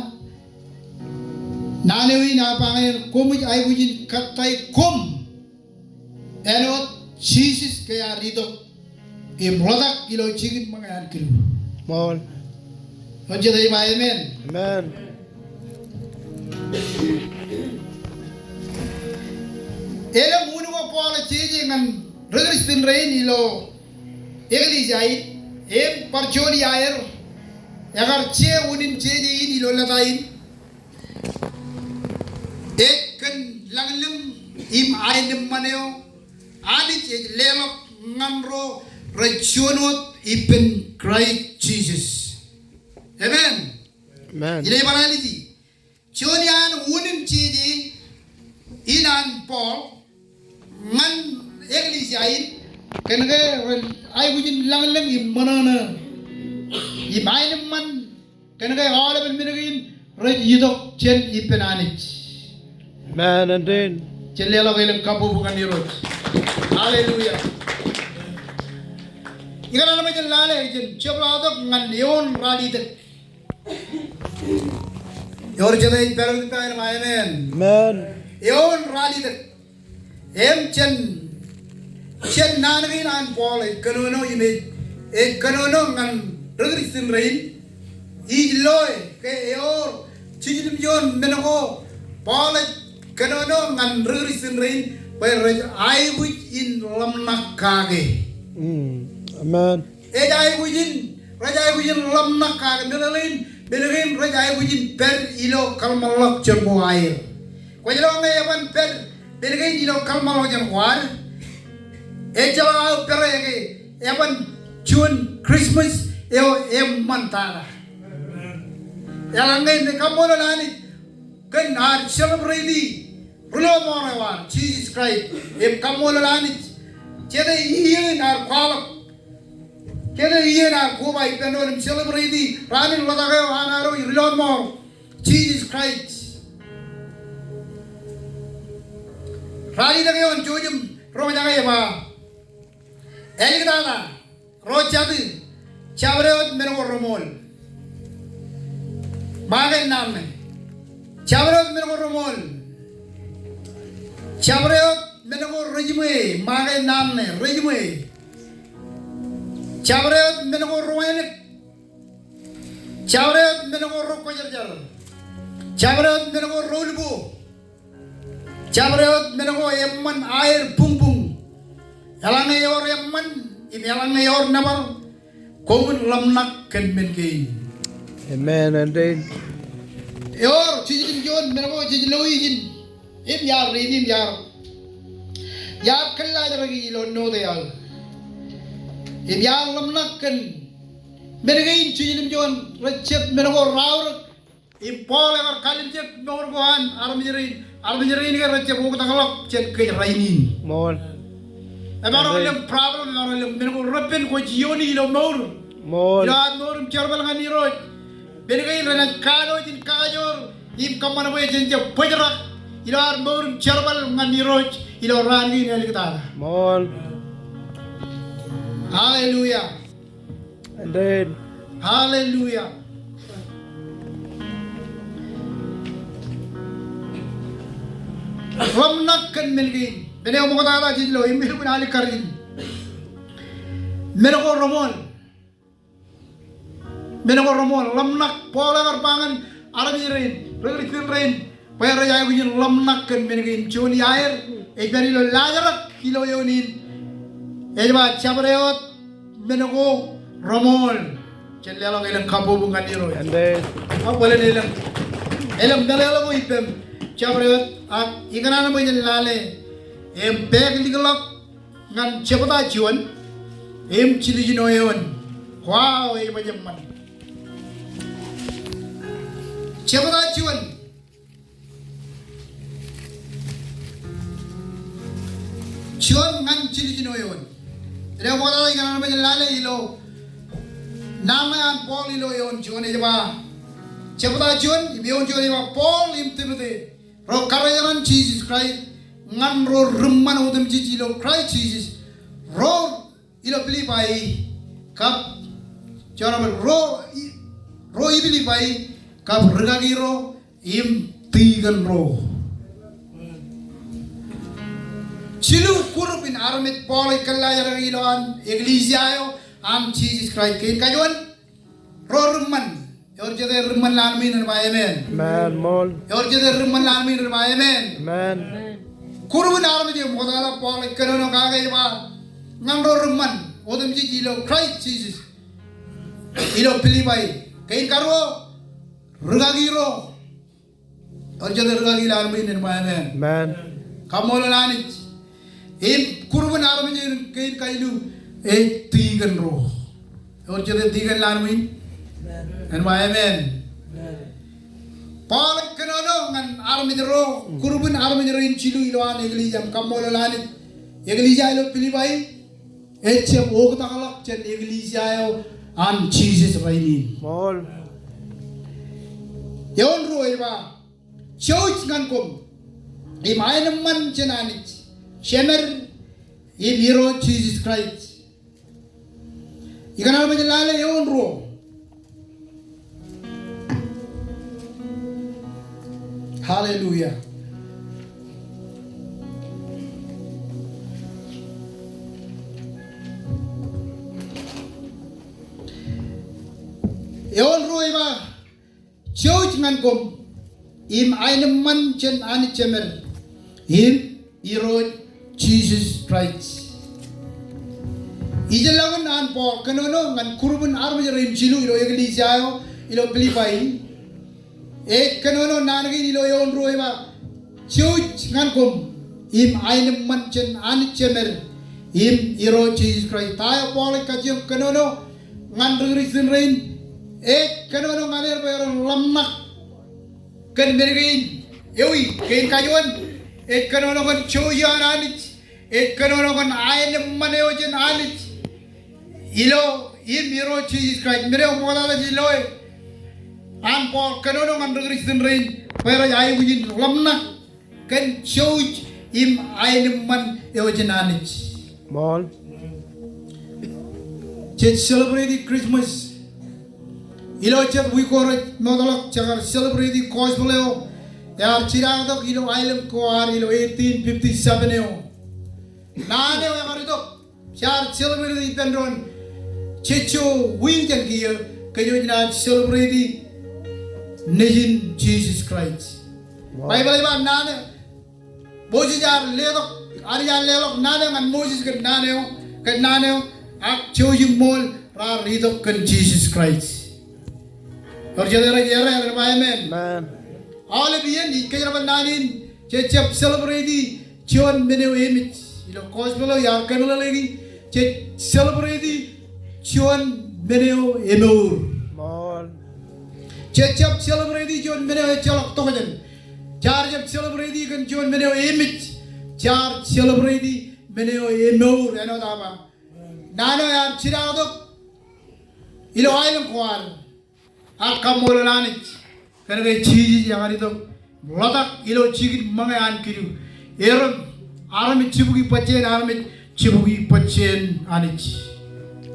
Naan eo in a ba ñan er, koṃij aikuj in kōttāik koṃ āinwōt Jisōs ke ear itok im ḷotak ilo jikin ṃōñā an kidu. Ṃool. Eo jet ej ba amen. Amen. Elōñ unin ko Paul ej jeje ñan ri Kristian rein ilo eklejia in, im bar juon ia er, ekar je unin jeje in ilo lōta in. Ej kōn lañlōñ im aenōṃṃan eo Anij ej leḷọk ñan ro rej juon wōt ippān Kraist Jisōs. Amen. Amen. Ilo bar ālij, juon iaan unin jeje in an Paul ñan eklejia in kōnke rej aikuj in lañlōñ im ṃōṇōṇō im aenōṃṃan kōnke aolepen men kein rej itok jān ippān Anij. Amen, amen. Jen leḷọk elōñ kabbokbok ñan Irooj. Hallelujah. Ikōṇaan bwe jen lale, jen jepḷaaktok ñan eoon ralitōk. Ewōr jet ej pād wōt ippān, amen. Amen. Eoon ralitōk. Im jān, jān naan kein an Paul ej kōnono im ej, ej kōnono ñan ri Kristian rein. Ij loe ke ewōr jiljilimjuon men ko Paul ej kōnono ñan ri Kristian rein bwe rej aikuj in ḷōmṇak kake. Mm. Amen. Ej aikuj in, rej aikuj in ḷōmṇak kake, meḷeḷein, men kein rej aikuj in pād ilo kōḷmānḷọkjeṇ ko aer. Kwōj lo ñe eban pād men kein ilo kōḷmānḷọkjeṇ ko ad, ejjeḷọk aō pere ke eban juon Christmas eo eṃṃan tata. Eḷaññe kaṃṃoolol Anij kōn ad celebrate ri lọmọọr eo ad, Jisōs Kraist, im kaṃṃoolol Anij. Jete iien ad kwaḷọk, jete iien ad koba ippān doon im celebrate raan in ḷotak eo an ad ri lọmọọr, Jisōs Kraist. Ralitōk eo an Jouj im Roñjake ej ba, āliktata, ro jatū, jabdewōt men ko reṃool. Make naan ṇe. Jabdewōt men ko reṃool. Jabdewōt men ko rejiṃwe. Make naan ṇe, rejiṃwe. Jabdewōt men ko rewānōk. Jabdewōt men ko rekwōjarjar. Jabdewōt men ko reulpo. Jabdewōt men ko eṃṃan aer buñbuñ. Eḷaññe ewōr eṃṃan im eḷaññe ewōr nōbar, koṃwin ḷōmṇak kōn men kein. Amen, amen. Ewōr jiljilimjuon men ko jej lo ijin im iar riiti im iar, iar kōllaajraki ilo note aō. Im iar ḷōmṇak kōn men kein, Jerusalem juon, rej jab men ko raorōk. Im Paul ekar kalimjek mour ko an armej rein, armej rein ke rej jab oktakḷọk jān kōj rainin. Ṃool. Emaroñ lōñ problem, emaroñ lōñ men ko reppen kwōj iiooni ilo mour. Ṃool. Ilo ad mour im jerbal ñan Irooj. Men kein renaaj kanooj in kajoor im kōṃṃan bwe jen jab bōjrak ilo ad mour im jerbal ñan Irooj ilo raan kein āliktata. Ṃool. Hallelujah. Amen. Hallelujah. Ḷōmṇak kōn men kein. Men eo ṃoktata jej lo im elukkuun alikkar in. Men ko reṃool. Men ko reṃool, ḷōmṇak. Paul ekar ba ñan armej rein, ri-Kristian rein, bwe rej aikuj in ḷōmṇak kōn men kein. Juon iaer ej pād ilo laajrak ilo eoon in, ej ba jabdewōt men ko reṃool. Jen leḷọk elōñ kabbokbok ñan Irooj. Amen. Ak bōlen elōñ, elōñ meḷeḷe ko ippem, jabdewōt. Ak ikōṇaan bwe jen lale im pāākḷọk ñan jebta juon im jiljino eoon. Wow, ej baj eṃṃan. Jebta juon. Juon ñan jiljino eoon. Eo ṃoktata ikōṇaan bwe jen lale ilo naan an Paul ilo eoon juon ej ba. Jebta juon im eoon juon ej ba, Paul im Timote, ro karijeran Jisōs Kraist, ñan ro ri-ṃṃan otemjej ilo Kraist Jisōs, ro ilo Pilipai, kab, jọrrāān ro, ro i Pilipai, kab rikaki ro, im tikōn ro. Jilu group in armej Paul ej kōllaajrak ilo an eklejia eo an Jisōs Kraist. Kein kajuon, ro ri-ṃṃan. Ewōr jete ri-ṃṃan lale ṃwiin ren ba amen. Amen, ṃool. Ewōr jete ri-ṃṃan lale ṃwiin ren ba amen. Amen. Group in armej eo ṃoktata Paul ej kōnono kake ej ba ñan ro ri-ṃṃan otemjej ilo Kraist Jisōs ilo Pilipai. Kein karuo, rikaki ro. Ewōr jete rikaki lale ṃwiin ren ba amen. Amen. Kaṃṃoolol Anij. Im group in armej eo kein kajilu ej tikōn ro. Ewōr jete tikōn lale ṃwiin ren ba amen. Paul ej kōnono ñan armej ro, group in armej rein jilu ilo an eklejia im kaṃṃoolol Anij. Eklejia ilo Pilipai ej jab oktakḷọk jān eklejia eo an Jisōs rainin. Ṃool. Eoon ruo ej ba, jouj ñan koṃ im aenōṃṃan jān Anij Jemed im Irooj Jisōs Kraist. Ikōṇaan bwe jen lale eoon ruo. Hallelujah. Eoon ruo ej ba, jouj ñan koṃ im aenōṃṃan jān Anij Jemed im Irooj Jisōs Kraist. Ijellọkin an Paul kōnono ñan group in armej rein jilu ilo eklejia eo ilo Pilipai. Ej kōnono naan kein ilo eoon ruo ej ba, jouj ñan koṃ im aenōṃṃan jān Anij Jemed im Irooj Jisōs Kraist. Ta eo Paul ej kajjioñ kōnono ñan ri-Kristian rein? Ej kōnono ñan er bwe ren ḷōmṇak kōn men kein. Ewi, kein kajuon, ej kōnono kōn jouj eo an Anij. Ej kōnono kōn aenōṃṃan eo jān Anij ilo im Irooj Jisōs Kraist. Men eo ṃoktata ej loe an Paul kōnono ñan ri-Kristian rein bwe rej aikuj in ḷōmṇak kōn jouj im aenōṃṃan eo jān Anij. Ṃool. Jej celebrate Christmas. Ilo jet wiik ko rej mootḷọk jekar celebrate gospel eo ear jidaktok ilo aelōñ ko ad ilo eighteen fifty-seven eo. Naan eo ekar itok, jaar celebrate ippān doon jejjo wiik jān kiiō, kōj wōj naaj celebrate Nejin Jisōs Kraist. Ṃool. Baibōḷ ej ba naan eo Moses ear letok, Anij ear leḷọk naan eo ñan Moses kōn naan eo, kōn naan eo, ak jouj im ṃool raar itok kōn Jisōs Kraist. Ewōr jete rej errā ren ba amen. Amen. Aolep iien ij kōjerbal naan in, jej jab celebrate juon men eo emej. Ilo gospel eo iar kōmeḷeḷeiki, jej celebrate juon men eo emour. Ṃool. Jej jab celebrate juon men eo ejjeḷọk tokjān. Jaar jab celebrate kōn juon men eo emej. Jaar celebrate men eo emour, āinwōt aō ba. Naan eo ear jidaak tok ilo aelōñ ko ad. Ak kaṃṃoolol Anij kōn ke Jisōs ear itok ḷotak ilo jikin ṃōñā an kidu. Erom armej jibukwi bajjeen armej, jibukwi bajjeen Anij.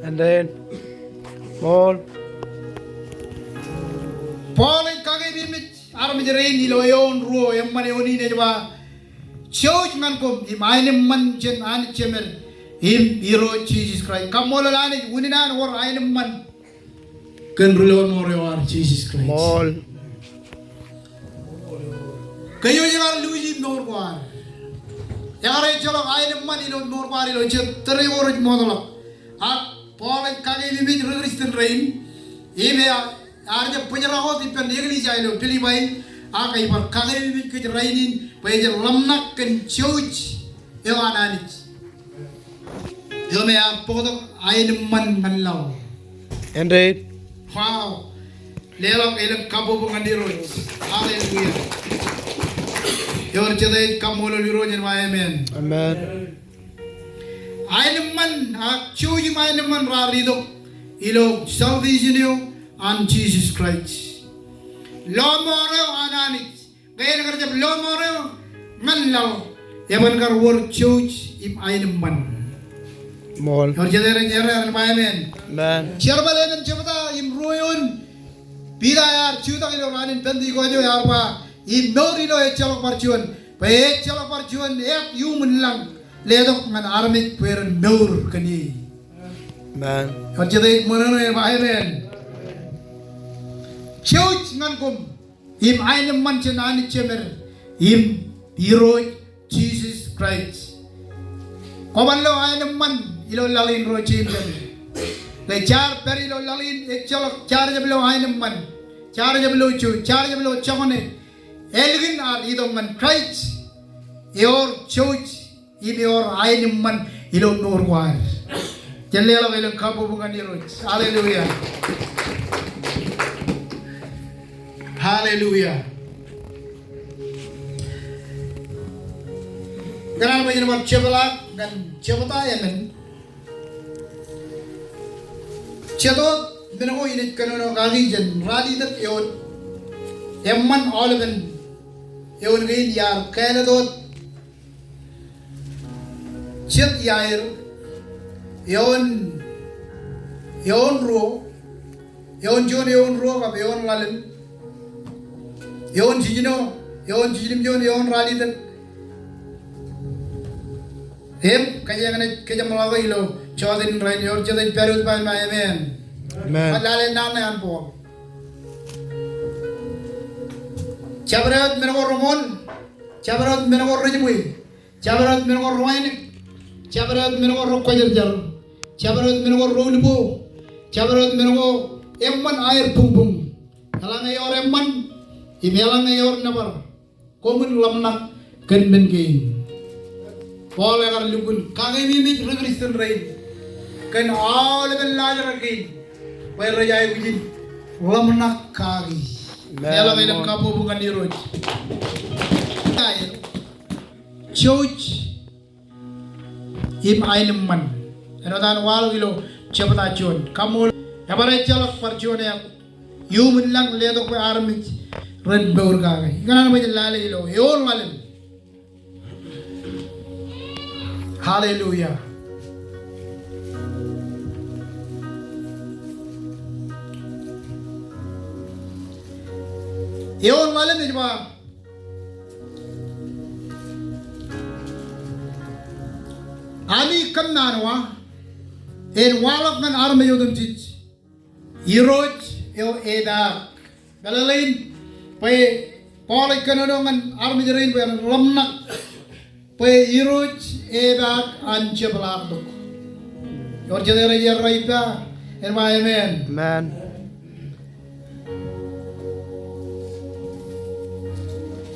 Amen. Ṃool. Paul ej kakeememej armej rein ilo eoon ruo, eṃṃan eoon in ej ba, jouj ñan koṃ im aenōṃṃan jān Anij Jemed im Irooj Jisōs Kraist. Kaṃṃoolol Anij, unin an wōr aenōṃṃan kōn ri lọmọọr eo ad Jisōs Kraist. Ṃool. Kōj eo ekar luuji mour ko ad. Ekar ejjeḷọk aenōṃṃan ilo mour ko ad ilo jet tōre ko rej ṃootḷọk. Ak Paul ej kakeememej ri Kristen rein. Im ear jab bōjrak wōt ippān eklejia ilo Pilipai. Ak ej bar kakeememej kōj rainin bwe jen ḷōmṇak kōn jouj eo an Anij. Eo me ear bōktok aenōṃṃan ñan laḷ. Indeed. Wow. Leḷọk elōñ kabbokbok ñan Irooj. Hallelujah. Ewōr jete ej kaṃṃoolol Irooj im ba amen. Amen. Aenōṃṃan, ak jouj im aenōṃṃan raar itok ilo salvation eo an Jisōs Kraist. Lọmọọr eo an Anij. Ñe en kar jab lọmọọr eo ñan laḷ, eban kar wōr jouj im aenōṃṃan. Ṃool. Ewōr jete rej errā im ba amen. Amen. Jerbal emān jebta im ruo eoon, Piter ear jutak ilo raan in Pentekost eo ear ba, im mour ilo ejjeḷọk bar juon, bwe ejjeḷọk bar juon eat iuṃwin lañ letok ñan armej bwe ren mour kōn e. Amen. Ewōr jete ej ṃōṇōṇō im ba amen. Jouj ñan koṃ im aenōṃṃan jān Anij Jemed im Irooj Jisōs Kraist. Kwōban lo aenōṃṃan ilo laḷ in ro jeiū in. Ke jaar pād ilo laḷ in ejjeḷọk jaar jab lo aenōṃṃan, jaar jab lo jouj, jaar jab lo jokane. Ālikin ad itok ñan Kraist, ewōr jouj im ewōr aenōṃṃan ilo mour ko ad. Jen leḷọk elōñ kabbokbok ñan Irooj. Hallelujah. Hallelujah. Kōn an bwe jen bar jepḷaak ñan jebta emān. Jet wōt men ko in ej kōnono kaki jān ralitōk eo eṃṃan aolepen eoon kein iar kāālōt wōt jet iaer, eoon, eoon ruo, eoon juon, eoon ruo kab eoon ḷalem, eoon jiljino, eoon jiljilimjuon, eoon ralitōk. Im kōjeañ naaj kōjeṃḷọk ilo jota in rainin. Ewōr jete ej pād wōt bwe en ba amen. Amen. Bar lale naan ṇe an Paul. Jabdewōt men ko reṃool, jabdewōt men ko rejibwe, jabdewōt men ko rewānōk, jabdewōt men ko rekwōjarjar, jabdewōt men ko reulpo, jabdewōt men ko eṃṃan aer buñbuñ. Eḷaññe ewōr eṃṃan, im eḷaññe ewōr nōbar, koṃwin ḷōmṇak kōn men kein. Paul ekar lukkuun kakeememej ri Kristen rein kōn aolepen laajrak kein bwe rej aikuj in ḷōmṇak kaki. Amen. Leḷọk elōñ kabbokbok ñan Irooj. Jouj im aenōṃṃan. Āinwōt an waḷọk ilo jebta juon. Kaṃṃoolol. Ebar ejjeḷọk bar juon eat iuṃwin lañ letok bwe armej ren mour kake. Ikōṇaan bwe jen lale ilo eoon ḷalem. Hallelujah. Eoon ḷalem ej ba, ami kōnnaan wa en waḷọk ñan armej otemjej Irooj eo epaak. Meḷeḷein bwe Paul ej kōnono ñan armej rein bwe ren ḷōmṇak bwe Irooj epaak an jepḷaaktok. Ewōr jete rej errā ippa en ba amen. Amen.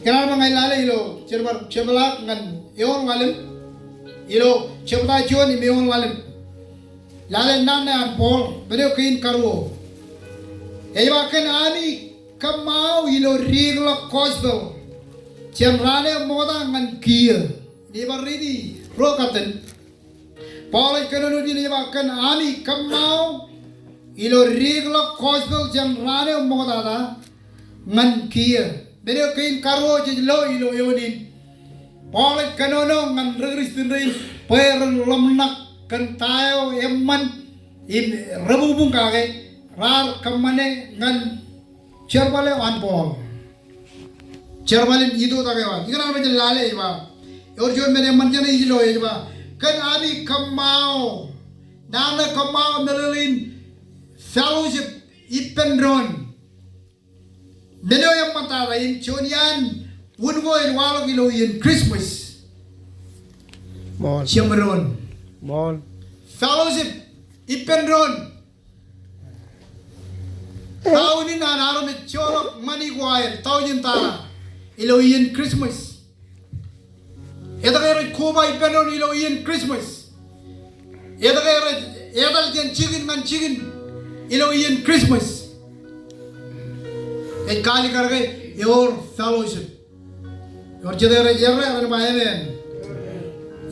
Kōn an bwe ña ij lale ilo jen bar jepḷaak ñan eoon ḷalem, ilo jebta juon im eoon ḷalem. Lale naan ṇe an Paul, men eo kein karuo. Ej ba kōn ami kōṃṃao ilo dikḷọk gospel jān raan eo ṃokta ñan kiiō. Ij bar riiti ruo katten. Paul ej kōnono ijin ej ba kōn ami kōṃṃao ilo dikḷọk gospel jān raan eo ṃoktata ñan kiiō. Men eo kein karuo jej lo ilo eoon in. Paul ej kōnono ñan ri Kristian rein bwe ren ḷōmṇak kōn ta eo eṃṃan im rebuñbuñ kake raar kōṃṃane ñan jerbal eo an Paul. Jerbal in itoitak eo an. Ikōṇaan bwe jen lale ej ba. Ewōr juon men eṃṃan jeṇe ij lo ej ba. Kōn ami kōṃṃao. Naan ṇe kōṃṃao meḷeḷein fellowship ippān doon. Men eo eṃṃantata in juon iaan wūn ko ej waḷọk ilo iien Christmas. Ṃool. Jemdoon. Ṃool. Fellowship ippān doon. Down in an armej joḷọk ṃani ko aer, thousand dollar. Ilo iien Christmas. Etke rej koba ippān doon ilo iien Christmas? Etke rej etal jān jikin ñan jikin ilo iien Christmas? Ej kaalikkar ke ewōr fellowship. Ewōr jete rej errā ear ba amen.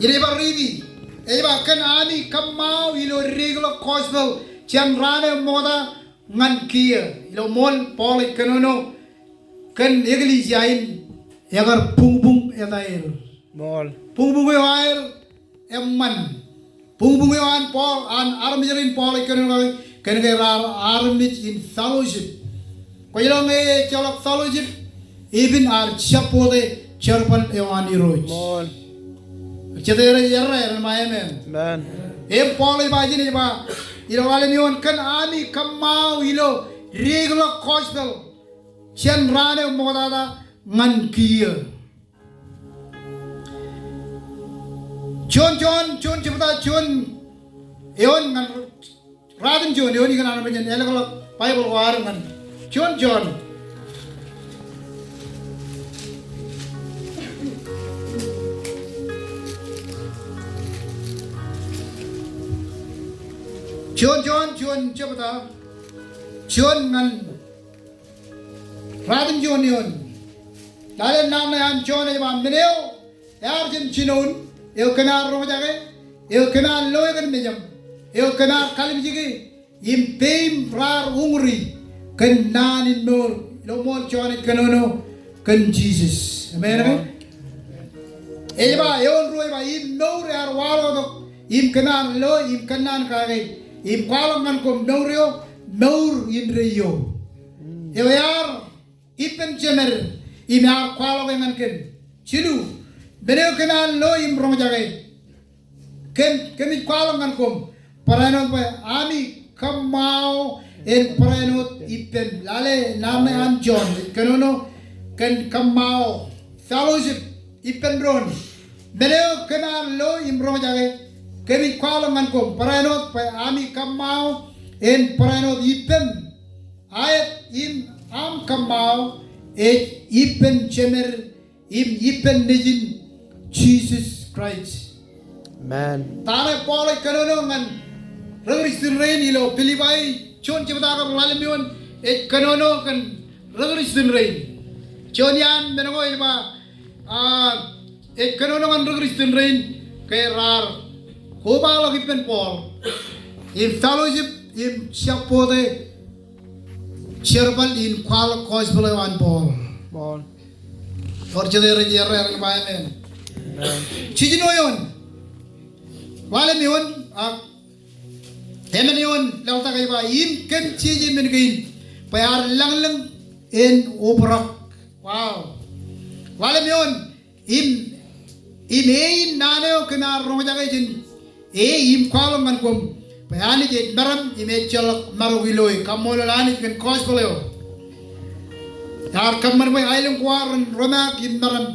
Ij bar riiti. Ej ba kōn ami kōṃṃao ilo dikḷọk gospel jān raan eo ṃokta ñan kiiō. Ilo ṃool Paul ej kōnono kōn eklejia in ekar buñbuñ etaer. Ṃool. Buñbuñ eo aer eṃṃan. Buñbuñ eo an Paul, an armej rein Paul ej kōnono kake, kōn ke raar armej in fellowship. Kwōj lo ñe ejjeḷọk fellowship, epen ar jab bōktok jerbal eo an Irooj. Ṃool. Jete rej errā ear ba amen. Amen. Im Paul ej ba ijin ej ba, ilo ḷalem eoon kōn ami kōṃṃao ilo dikḷọk gospel jān raan eo ṃoktata ñan kiiō. Juon Jon, juon jebta, juon eoon ñan, ruatimjuon eoon, ikōṇaan bwe jen elōkḷọk Baibōḷ ko ad ñan. Juon Jon. Juon Jon, juon jebta, juon ñan ruatimjuon eoon. Lale naan ṇe an Jon ej ba men eo ear jān jinoin, eo kōm ar roñjake, eo kōm ar loe kōn mejaṃ, eo kōm ar kalimjeke, im peim raar uñūri kōn naan in mour. Ilo ṃool Jon ej kōnono kōn Jisōs. Amen, amen. Ej ba, eoon ruo ej ba, im mour ear waḷọktok, im kōm ar lo, im kōnnaan kake, im kwaḷọk ñan koṃ mour eo, mour indeeo. Eo ear ippān jemed, im ear kwaḷọke ñan kōm. Jilu, men eo kōm ar lo im roñjake. Kōm, kōmij kwaḷọk ñan koṃ barāinwōt bwe ami kōṃṃao en barāinwōt ippem. Lale naan ṇe an Jon, ej kōnono kōn kōṃṃao, fellowship, ippān doon. Men eo kōm ar lo im roñjake, kōmij kwaḷọk ñan koṃ barāinwōt bwe ami kōṃṃao en barāinwōt ippem. Aet, im aṃ kōṃṃao ej ippān jemed im ippān nejin Jisōs Kraist. Amen. Ta ṇe Paul ej kōnono ñan ri Kristian rein ilo Pilipai, juon jebta kab ḷalem eoon, ej kōnono kōn ri Kristian rein. Juon iaan men ko ej ba, ah, ej kōnono ñan ri Kristian rein ke raar kobaḷọk ippān Paul im fellowship im jab bōktok jerbal in kwaḷọk gospel eo an Paul. Paul. Ewōr jete rej errā ear ba amen. Amen. Jiljino eoon. Ḷalem eoon, ak emān eoon laḷtak ej ba, im kōm jeje men kein bwe ear lañlōñ en obrak. Wow. Ḷalem eoon, im, im e in naan eo kōm ar roñjake jān e im kwaḷọk ñan koṃ bwe Anij ej meram im ejjeḷọk marok ilo e. Kaṃṃoolol Anij kōn gospel eo. Ear kōṃṃan bwe aelōñ ko ad ren romaak im meram.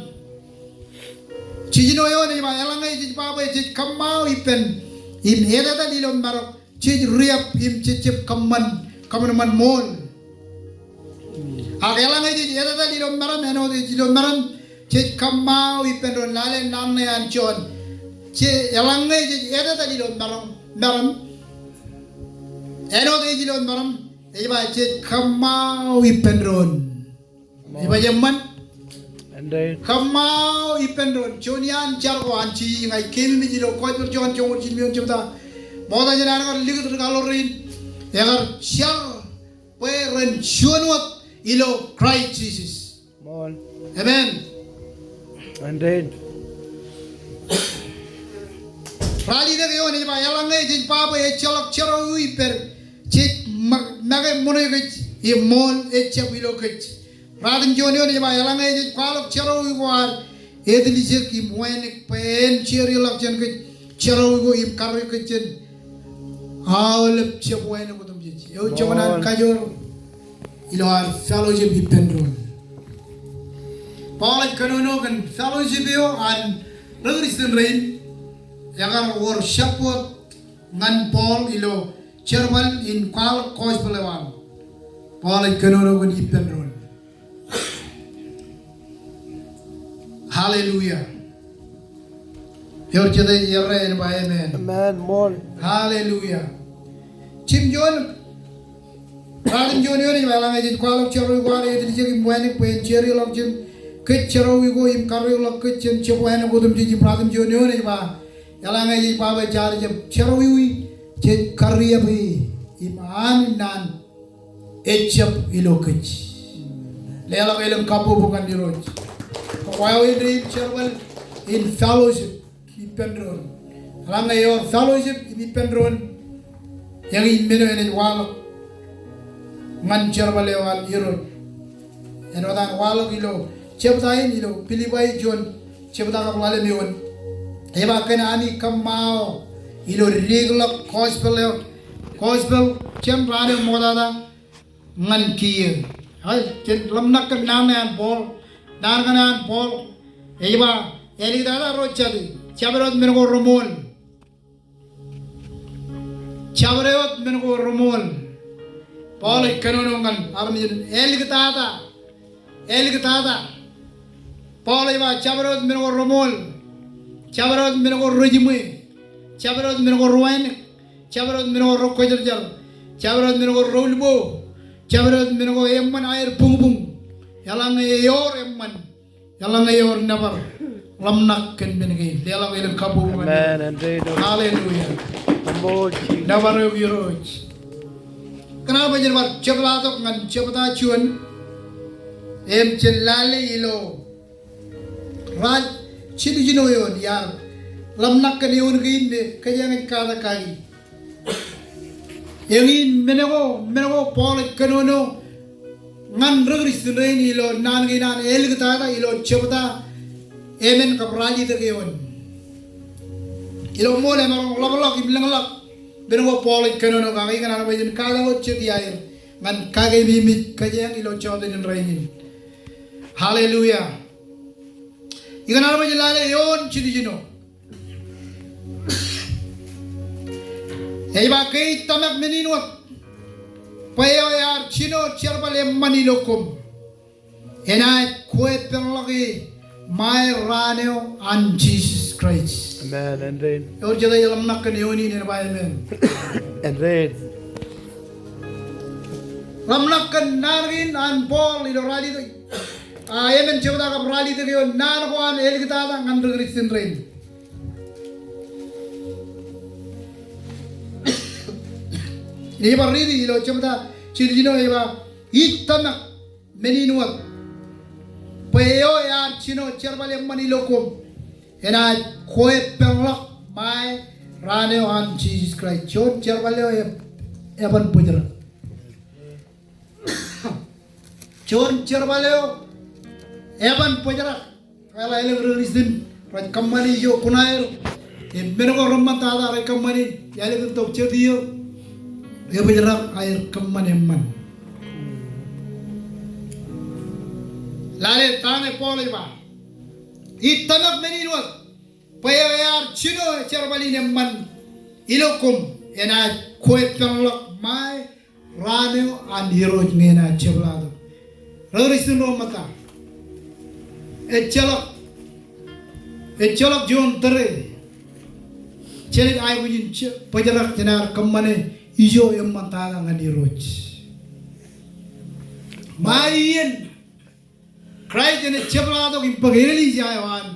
Jiljino eoon ej ba, eḷaññe jej ba bwe jej kōṃṃao ippān im etetal ilo marok, jej riab im jejjab kōṃṃan, kōṃanṃan ṃool. Ak eḷaññe jej etetal ilo meram, āinwōt ej ilo meram, jej kōṃṃao ippān doon. Lale naan ṇe an Jon. Je, eḷaññe jej etetal ilo meram, meram, Āinwōt ej ilo meram, ej ba jej kōṃṃao ippān doon. Ej ba eṃṃan. Kōṃṃao ippān doon. Juon iaan jar ko an Jisōs ña ij keememej ilo Gospel Jon joñoul jiljino eoon jebta. Ṃokta jān an kar likūt ri kaḷoor rein. Ekar jar bwe ren juon wōt ilo Christ Jesus. Amen. Ralitōk eoon ej ba eḷaññe jej ba bwe ejjeḷọk jerọwiwi ippād jej make ṃoṇe kōj im ṃool ejjab ilo kōj. Ratimjuon eoon ej ba eḷaññe jej kwaḷọk jerọwiwi ko ad etiljek im wānōk bwe en jeorḷọk jān kōj jerọwiwi ko im karreoik kōj jān aolep jab wānōk otemjej. Eo joñan kajoor ilo ad fellowship ippān doon. Paul ej kōnono kōn fellowship eo an ri Kristian rein. Ekar wōr support ñan Paul ilo jerbal in kwaḷọk gospel eo an. Paul ej kōnono kōn ippān doon. Hallelujah. Ewōr jete errā en ba amen. Amen, ṃool. Hallelujah. Jimjuon, ratimjuon eoon ej ba eḷaññe jej kwaḷọk jerọwiwi ko ad etiljek im wānōk bwe en jeorḷọk jān kōj jerọwiwi ko im karreoḷọk kōj jān jab wānōk otemjej. Im ratimjuon eoon ej ba eḷaññe jej ba bwe jaar jab jerọwiwi jej karreoḷọk im an naan ejjab ilo kōj. Leḷọk elōñ kabbokbok ñan Irooj. Kōn wāween rein jerbal in fellowship ippān doon. Eḷaññe ewōr fellowship im ippān doon, eñin men eo enaaj waḷọk ñan jerbal eo an Irooj. Āinwōt an waḷọk ilo jebta in ilo Pilipai juon jebta kab ḷalem eoon. Ej ba kōn ami kōṃṃao ilo dikḷọk gospel eo. Gospel jān raan eo ṃoktata ñan kiiō. Ej, jen ḷōmṇak kōn naan ṇe an Paul. Naan kaṇe an Paul. Ej ba, āliktata ro jatū. Jabdewōt men ko reṃool. Jabdewōt men ko reṃool. Paul ej kōnono ñan armej in āliktata. Āliktata. Paul ej ba jabdewōt men ko reṃool. Jabdewōt men ko rejiṃwe. Jabdewōt men ko rewānōk. Jabdewōt men ko rekwōjarjar. Jabdewōt men ko reulbo. Jabdewōt men ko eṃṃan aer buñbuñ. Eḷaññe ewōr eṃṃan. Eḷaññe ewōr nōbar, ḷōmṇak kōn men kein. Leḷọk elōñ kabbokbok ñan Irooj. Amen. Hallelujah. Nōbar eok Irooj. Kōṇaan bwe jen bar jepḷaaktok ñan jebta juon. Im jen lale ilo raan jiljilimjuon iar ḷōmṇak kōn eoon kein me kōjeañ ej katak kaki. Eñin men ko, men ko Paul ej kōnono ñan ri Kristian rein ilo naan kein an āliktata ilo jebta emān kab ralitōk eoon. Ilo ṃool emaroñ ḷapḷọk im lōñḷọk men ko Paul ej kōnono kake. Ikōṇaan bwe jen katak wōt jet iaer ñan kakeememej kōjeañ ilo jota in rainin. Hallelujah. Ikōṇaan bwe jen lale eoon jiljino. Ej ba ke ij tōmak men in wōt bwe eo ear jino jerbal eṃṃan ilo koṃ enaaj kweeppānḷọke ṃae raan eo an Jesus Christ. Amen. Ewōr jete ej ḷōmṇak kōn eoon in en ba amen. Ḷōmṇak kōn naan kein an Paul ilo ralitōk. A, emān jebta kab ralitōk eo naan ko an āliktata ñan ri Kristian rein. Ij bar riiti ilo jebta jiljino ej ba, ij tōmak men in wōt bwe eo ear jino jerbal eṃṃan ilo koṃ enaaj kweeppānḷọk ṃae raan eo an Jesus Christ. Juon jerbal eo e, eban bōjrak. Juon jerbal eo eban bōjrak. Eḷaññe ri Kristian rej kōṃṃane ijo kuṇaer, im men ko reṃṃantata rej kōṃṃane, ālikin tok jet iiō, ebōjrak aer kōṃṃan eṃṃan. Lale ta ṇe Paul ej ba, ij tōmak men in wōt bwe eo ear jino jerbal in eṃṃan ilo koṃ enaaj kweeppānḷọk ṃae raan eo an Irooj ñe enaaj jepḷaaktok. Ri Kristian ro ṃōtta, ejjeḷọk, ejjeḷọk juon tōre jenaaj aikuj in je, bōjrak jān ad kōṃṃane ijo eṃṃantata ñan Irooj. Ṃae iien Kraist enaaj jepḷaaktok im bōk eklejia eo an,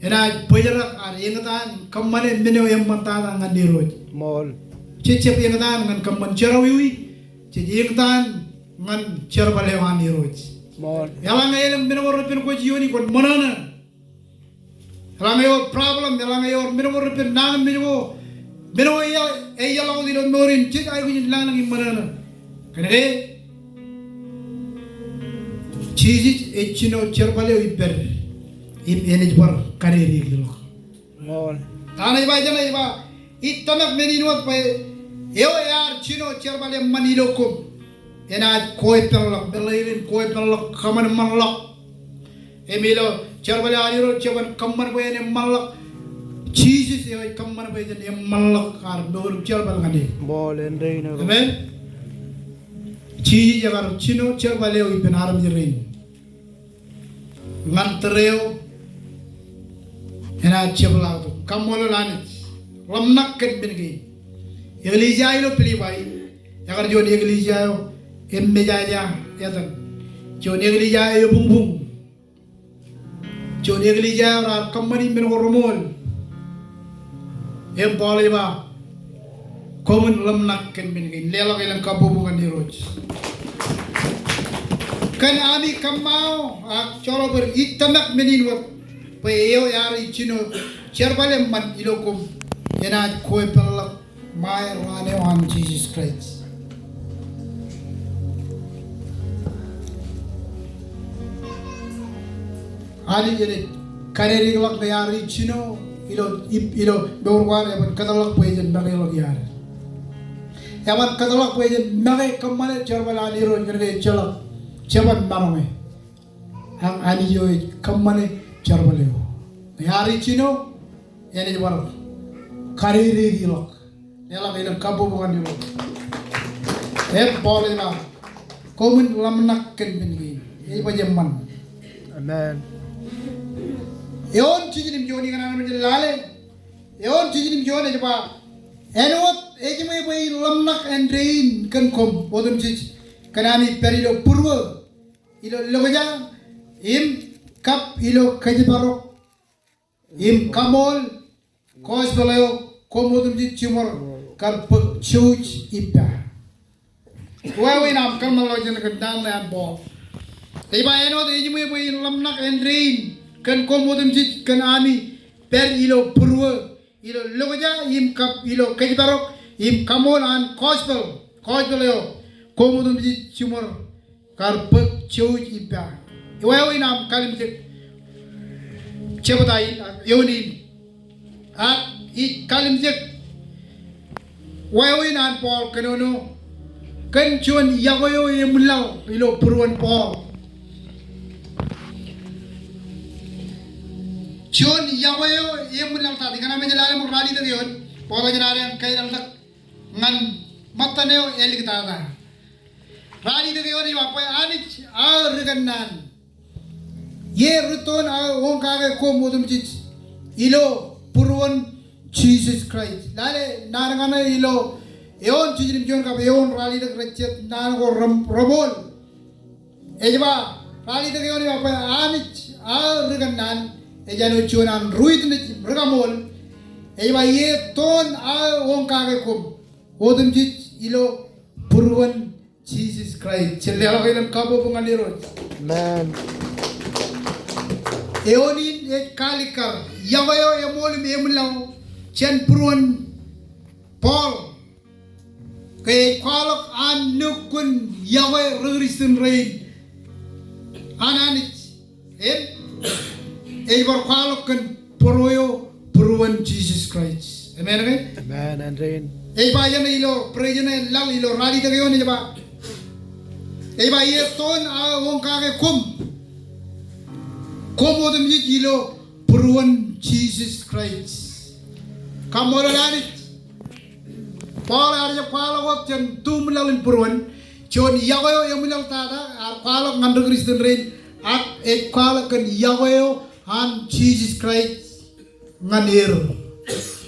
enaaj bōjrak ad eñtaan kōṃṃane men eo eṃṃantata ñan Irooj. Ṃool. Jej jab eñtaan ñan kōṃṃan jerọwiwi, jej eñtaan ñan jerbal eo an Irooj. Ṃool. Eḷaññe elōñ men ko repen kwōj iiooni, kwōn ṃōṇōṇō. Eḷaññe ewōr problem, eḷaññe ewōr men ko repen nañinmej ko, men ko ej, ej eḷọk wōt ilo mour in, jej aikuj in lañlōñ im ṃōṇōṇō. Kōnke Jisōs ej jino jerbal eo ippād, im enaaj bar kadedeḷọk. Ṃool. Ta ṇe ej ba, jeṇe ej ba, ij tōmak men in wōt bwe eo ear jino jerbal eṃṃan ilo koṃ enaaj koepeḷḷọk, meḷeḷein in koepeḷḷọk, kōṃanṃanḷọk. Im ilo jerbal eo an Irooj, jeban kōṃṃan bwe en eṃṃanḷọk. Jisōs eo ej kōṃṃan bwe jen eṃṃanḷọk ad mour im jerbal ñan e. Ṃool, āindein. Amen. Jisōs ekar jino jerbal eo ippān armej rein ñan tōre eo enaaj jepḷaaktok. Kaṃṃoolol Anij. Ḷōmṇak kōn men kein. Eklejia ilo Pilippai, ekar juon eklejia eo eṃōj aō etan. Juon eklejia eo ebuñbuñ. Juon eklejia eo raar kōṃṃani men ko reṃool. Im Paul ej ba, koṃwin ḷōmṇak kōn men kein. Leḷọk elōñ kabbokbok ñan Irooj. Kōn ami kōṃṃao ak joḷọk bōd, ij tōmak men in wōt bwe eo ear jino jerbal eṃṃan ilo koṃ enaaj koepeḷḷọk ṃae raan eo an Jisōs Kraist. Anij enaaj kadedeḷọk ñe ear jino ilo, ilo mour ko ad, eban kōtḷọk bwe jen makeḷọk iaad. Eban kōtḷọk bwe jen make kōṃṃane jerbal an Irooj, kōnke ejjeḷọk jeban maroñ e. Ak Anij eo ej kōṃṃane jerbal eo. Ñe ear jino, enaaj bar kadedeḷọk. Leḷọk elōñ kabbokbok ñan Irooj. Im Paul ej ba, koṃwin ḷōmṇak kōn men kein. Ej baj eṃṃan. Amen. Eoon jiljino im juon ikōṇaan im ej lale. Eoon jiljino im juon ej ba, āinwōt ejiṃwe bwe in ḷōmṇak āindein kōn koṃ otemjej, kōn ami pād ilo būruō, ilo lokja, im kab ilo kōjparok, im kaṃool gospel eo koṃ otemjej jiṃor kar bōk jouj ippa. Wāween aṃ kōḷmānḷọkjeṇ kōn naan ṇe an Paul. Ej ba, āinwōt ejiṃwe bwe in ḷōmṇak āindein kōn koṃ otemjej, kōn ami pād ilo būruō, ilo lokja, im kab ilo kōjparok, im kaṃool an gospel, gospel eo koṃ otemjej jiṃor kar bōk jouj ippa. Wāween aṃ kalimjek jebta in, ak eoon in. Ak ij kalimjek wāween an Paul kōnono kōn juon yokwe eo eṃwilaḷ ilo būruon Paul. Juon yokwe eo eṃwilaḷ. Ta, ikōṇaan im ej lale ṃōk ralitōk eoon, bwe kwōj aō kaetal tok ñan ṃōttan eo āliktata. Ralitōk eoon ej ba bwe Anij aō ri kōnnaan, ie rūttoon aō oñ kake koṃ otemjej ilo būruon Jisōs Kraist. Lale naan kaṇe ilo eoon jiljino im juon kab eoon ralitōk, rej jet naan ko reṃ-, reṃool. Ej ba, ralitōk eoon ej ba bwe Anij aō ri kōnnaan, ej āinwōt juon an ri witness, ri kaṃool. Ej ba, ie toon aō oñ kake koṃ otemjej ilo būruon Jisōs Kraist. Jen leḷọk elōñ kabbokbok ñan Irooj. Amen. Eoon in ej kaalikkar, yokwe eo eṃool im eṃwilaḷ jān būruon Paul. Ke ej kwaḷọk an lukkuun yokwe ri-Kūrjin rein an Anij. Im ej bar kwaḷọk kōn bōro eo, būruon Jisōs Kraist. Amen ke? Amen, āindein. Ej ba jeṇe ilo, praise ṇe laḷ ilo ralitōk eoon ej ba. Ej ba ie toon aō oñ kake koṃ, koṃ otemjej ilo būruon Jisōs Kraist. Kaṃṃoolol Anij. Paul ear jab kwaḷọk wōt jān tuṃ laḷ in būruon, juon yokwe eo eṃwilaḷ tata, ear kwaḷọk ñan ri-Kūrjin rein, ak ej kwaḷọk kōn yokwe eo an Jisōs Kraist ñan er.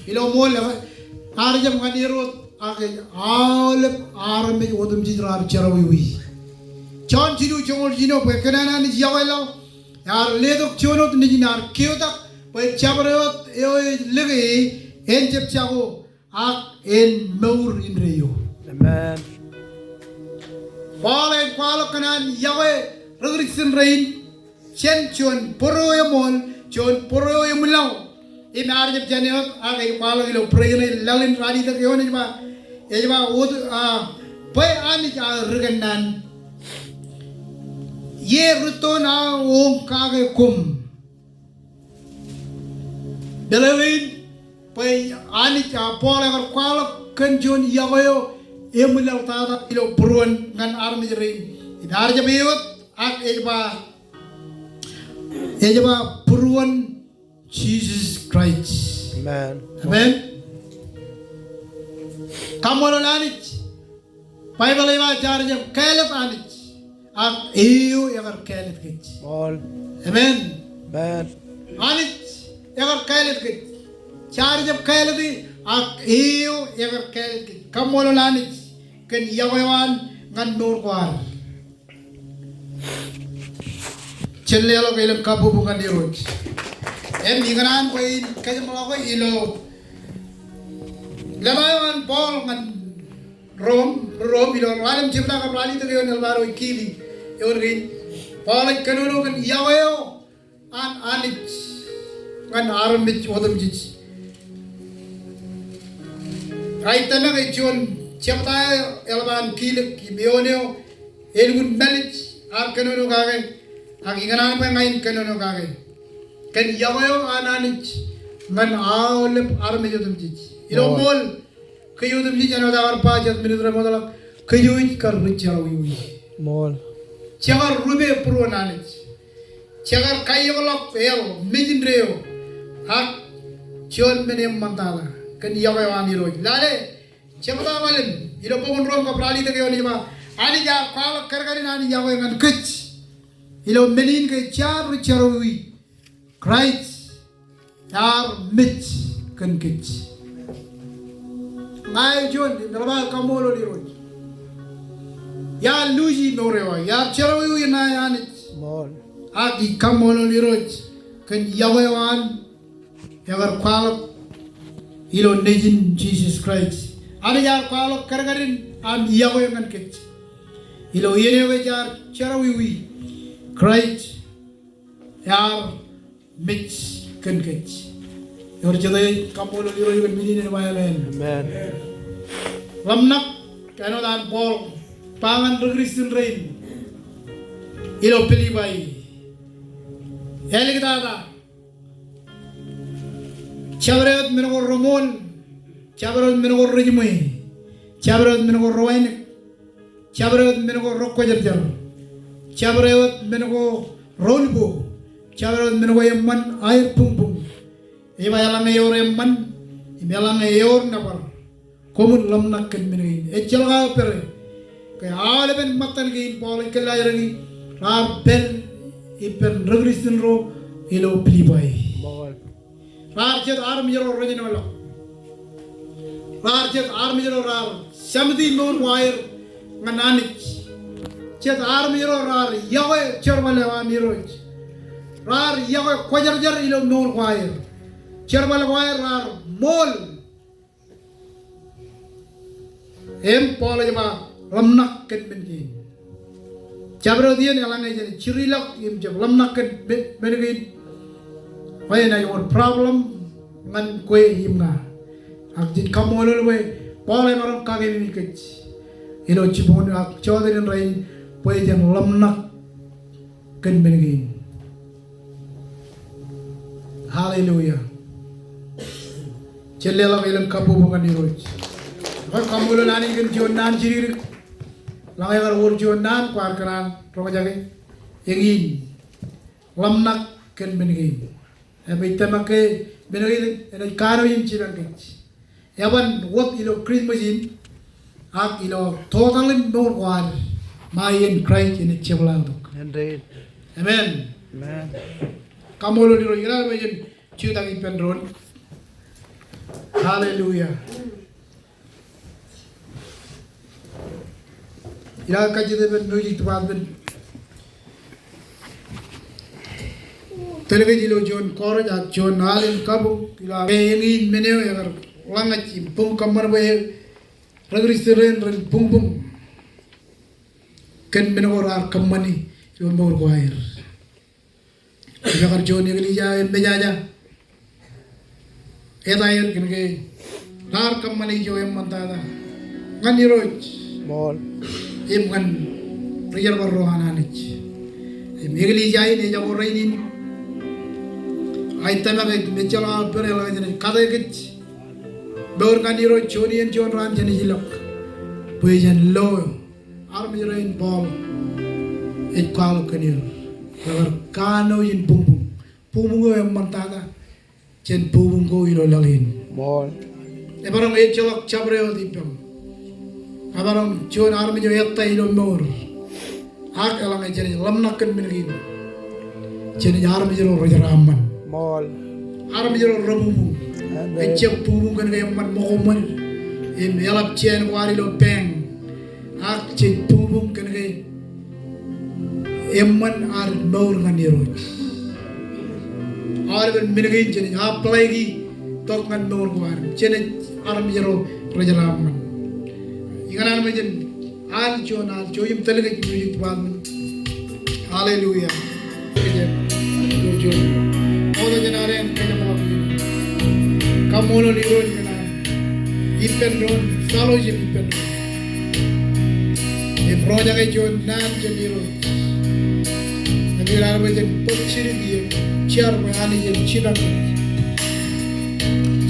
Ilo ṃool, ear jab ñan er wōt ak ej aolep armej otemjej raar jerọwiwi. Jon jilu joñoul jiljino, bwe kōn an Anij yokwe laḷ, ear letok juon wōt nejin ear keotak, bwe jabdewōt eo ej lōke e, en jab jako, ak en mour indeeo. Amen. Paul ej kwaḷọk kōn an yokwe ri-Kristian rein jān juon bōro eṃool, juon bōro eṃwilaḷ. Im ear jab jān e wōt, ak ej kwaḷọk ilo būrein laḷ in ralitōk eoon, ej ba, ej ba wōt, a, bwe Anij aō ri kōnnaan. Ie rūttoon aō oñ kake koṃ. Meḷeḷein, bwe Anij, a, Paul ekar kwaḷọk kōn juon yokwe eo eṃwilaḷ tata ilo būruon ñan armej rein. Im ear jab e wōt, ak ej ba, ej ba būruon Jisōs Kraist. Amen. Amen. Kaṃṃoolol Anij. Baibōḷ ej ba jaar jab kāālōt Anij, ak eo ekar kāālōt kōj. Amen. Amen. Anij ekar kāālōt kōj. Jaar jab kāālōt e, ak eo ekar kāālōt kōj. Kaṃṃoolol Anij kōn yokwe eo an ñan mour ko ad. Jen leḷọk elōñ kabbokbok ñan Irooj. Im ikōṇaan bwe in kōjeṃḷọke ilo lōta eo an Paul ñan Rom, Rom, ilo ralitōk, jebta kab ralitōk eoon, eḷap aō ej kili eoon kein. Paul ej kōnono kōn yokwe eo an Anij ñan armej otemjej. Ij tōmak ej juon jebta eo eḷap an kilōk im eoon eo elukkuun mālij ear kōnono kake, ak ikōṇaan bwe ña in kōnono kake kōn yokwe eo an Anij ñan aolep armej otemjej. Ilo ṃool kōj otemjej, āinwōt aō kar ba jet minit remootḷọk, kōj kar ri jerọwiwi. Ṃool. Jekar rupe būruon Anij. Jekar kaiokḷọk eḷ, mej indeeo, ak juon men eṃṃantata kōn yokwe eo an Irooj. Lale, jebta ḷalem ilo bok in Rom kab ralitōk eoon ej ba, Anij ear kwaḷọk kadkadin an yokwe ñan kōj. Ilo men in ke jaar ri jerọwiwi, Kraist ear mej kōn kōj. Ña eo juon, im eḷap aō kaṃṃoolol Irooj. Iar luuji mour eo aō, iar jerọwiwi ṇae Anij. Ṃool. Ak ij kaṃṃoolol Irooj kōn yokwe eo an ekar kwaḷọk ilo Nejin Jisōs Kraist. Anij ear kwaḷọk kadkadin an yokwe ñan kōj. Ilo iien eo ke jaar jerọwiwi, Kraist ear mej kōn kōj. Ewōr jete ej kaṃṃoolol Irooj kōn men in? Amen. Amen. Ḷōmṇak, āinwōt an Paul ba ñan ri-Kristian rein ilo Pilipai. Āliktata. Jabdewōt men ko reṃool. Jabdewōt men ko rejiṃwe. Jabdewōt men ko rewānōk. Jabdewōt men ko rekwōjarjar. Jabdewōt men ko reulpo. Jabdewōt men ko eṃṃan aer buñbuñ. Ej ba eḷaññe ewōr eṃṃan, im eḷaññe ewōr nōbar, koṃwin ḷōmṇak kōn men kein. Ejjeḷọk aō pere. Ke aolepen ṃōttan kein Paul ej kōllaajraki, raar pād ippān ri-Kristian ro ilo Pilipai. Raar jet armej ro rejenoḷọk. Raar jet armej ro raar samiti mour ko aer ñan Anij. Jet armej ro raar yokwe jerbal eo an Irooj. Raar yokwe kwōjarjar ilo mour ko aer. Jerbal ko aer raar ṃool. Im Paul ej ba ḷōmṇak kōn men kein. Jabdewōt iien eḷaññe jen jirilọk im jab ḷōmṇak kōn me-, men kein, bwe enaaj wōr problem ñan kwe im ña. Ak ij kaṃṃoolol bwe Paul emaroñ kakememej kōj ilo jibboñ ak jota in rainin bwe jen ḷōmṇak kōn men kein. Hallelujah. Jen leḷọk elōñ kabbokbok ñan Irooj. Ekwe, kaṃṃoolol Anij kōn juon naan jidikdik. Eḷaññe ekar wōr juon naan kwaar kōṇaan roñjake, eñin, ḷōmṇak kōn men kein. Im ij tōmak ke men kein enaaj kanooj im jipañ kōj. Eban wōt ilo Christmas in, ak ilo total in mour ko ad, ṃae iien Kraist enaaj jepḷaaktok. Amen. Amen. Amen. Kaṃṃoolol Irooj. Ikōṇaan bwe jen jutak ippān doon. Hallelujah. Ilo kajjitōk ippān music department, tōl kōj ilo juon chorus ak juon alen kabuñ ilo eñin men eo ekar ḷañōj im buñ kōṃṃan bwe ri-Kristian ren buñbuñ kōn men ko raar kōṃṃani ilo mour ko aer. Im ekar juon eklejia emejaja etaer kōn ke raar kōṃṃane ijo eṃṃantata ñan Irooj. Ṃool. Im ñan ri-jerbal ro an Anij. Im eklejia in ejako rainin. Ij tōmak im ejjeḷọk aō pād eḷaññe jenaaj kate kōj mour ñan Irooj juon iien juon raan jenaaj ilọk bwe jen lo armej rein Paul ej kwaḷọk kōn er. Ekar kanooj in buñbuñ. Buñbuñ eo eṃṃantata jān buñbuñ ko ilo laḷ in. Ṃool. Emaroñ ejjeḷọk jabdewōt ippaṃ. Emaroñ juon armej eo ettā ilo mour. Ak eḷaññe jenaaj ḷōmṇak kōn men kein, jenaaj armej ro rejeraaṃṃan. Ṃool. Armej ro rebuñbuñ. Amen. Ejjab buñbuñ kōn ke eṃṃan ṃōko ṃōn im eḷap jāān ko ad ilo bank. Ak jej buñbuñ kōn ke eṃṃan ad mour ñan Irooj. Aolepen men kein jenaaj apply-i tok ñan mour ko ad. Jenaaj armej ro rejeraaṃṃan. Ikōṇaan bwe jen al juon al, jouj im tōl kōj music department. Hallelujah. Kōj jen, jouj im tōl kōj. Kaṃṃoolol Irooj kōn an ippān doon, fellowship ippān doon. Im roñjake juon naan jān Irooj. Im ikōṇaan bwe jen bōk jidik im jar bwe Anij en jipañ kōj.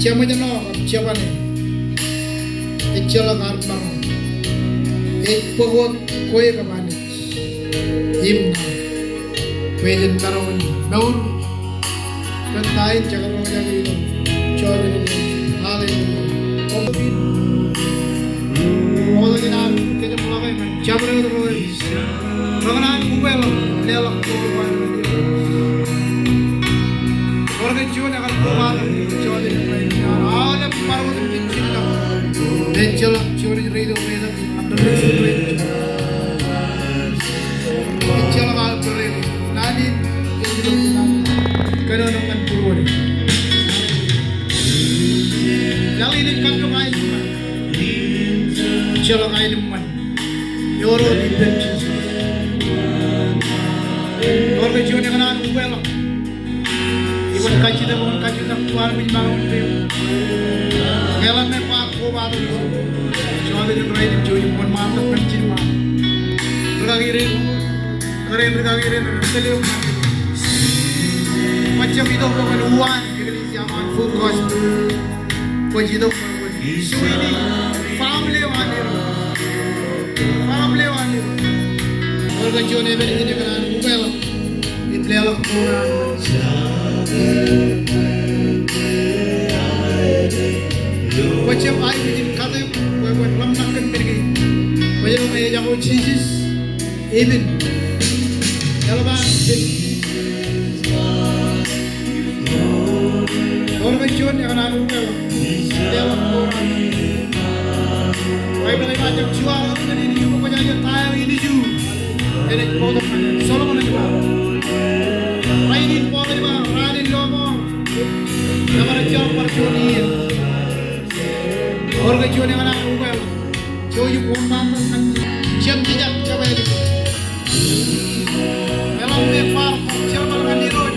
Jeṃōjṇọ kab jebane. Ejjeḷọk ad maroñ. Ej bōk wōt kwe kab Anij im ña bwe jen maroñ in mour kōn ta in jekdọọn ilo jọteen in. Hallelujah. Ṃool in an kōjepḷọk e ñan jabdewōt ro eo. Ro kōṇaan ukeḷọk, leḷọk ko wan. Ewōr ke juon ekar kobatok jọteen in rainin, aolep bar wōt im jiljilimḷọk. Ejjeḷọk juon ej reito reitōk. Ejjeḷọk aō bōrere. Naan in ej ilo naan. Kōnono ñan būruod. Laḷ in ej kappok aenōṃṃan. Ejjeḷọk aenōṃṃan. Ewōr wōt ippān Jisōs. Ewōr ke juon ekōṇaan ukeḷọk. Iban kajjitōk, iban kajjitōk, iban kajjitōk, iban kajjitōk. Eḷaññe kwaar kobatok, jọteen in rainin jouj im wōnṃaanḷọk kōn jiljilimḷọk. Rikaki rein, kōrā in rikaki rein, kōrā in rikaki rein. Kwōjjab itok bwe kwōn uwaan eklejia eo an Full Gospel. Kwōj itok bwe kwōn suini family eo an Irooj. Family eo an Irooj. Ewōr ke juon epen in ekōṇaan ukeḷọk im leḷọk mour an. Kwōjjab aikuj in kate eok bwe kwōn ḷōmṇak kōn men kein. Kwōjjab ejako Jisōs. Amen. Eḷap an pen. Ewōr ke juon ekōṇaan ukeḷọk. Leḷọk mour an. Baibōḷ ej ba jab juwaḷọk ñan ilju bwe kwōjaje ta eo ilju enaaj bōktok ñan. Solomon ej ba. Rainin Paul ej ba, raan in lọmọọr. Ebar ejjeḷọk bar juon iien. Ewōr ke juon ekōṇaan ukeḷọk. Jouj im wōnṃaanḷọk ñan jemtijak jabdewōt. Eḷaññe kwaar jerbal ñan Irooj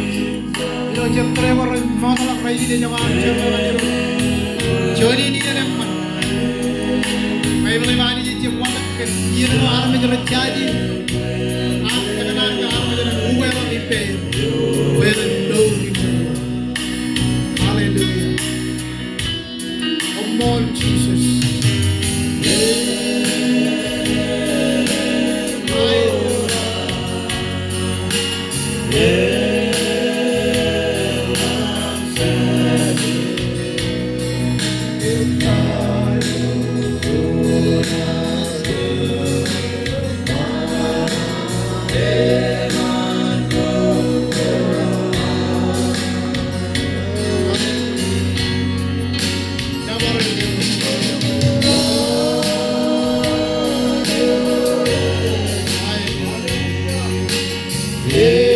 ilo jab tōre ko rej mootḷọk rainin ejako aō jerbal ñan Irooj. Juon in iien eṃṃan. Baibōḷ ej ba Anij ej jab watōk kōn iien ko armej rej jaje. Ak ekōṇaan ke armej ren ukeḷọk ippāer. Bwe ren mour ippāer. Hallelujah. Koṃṃool Jisōs. Jej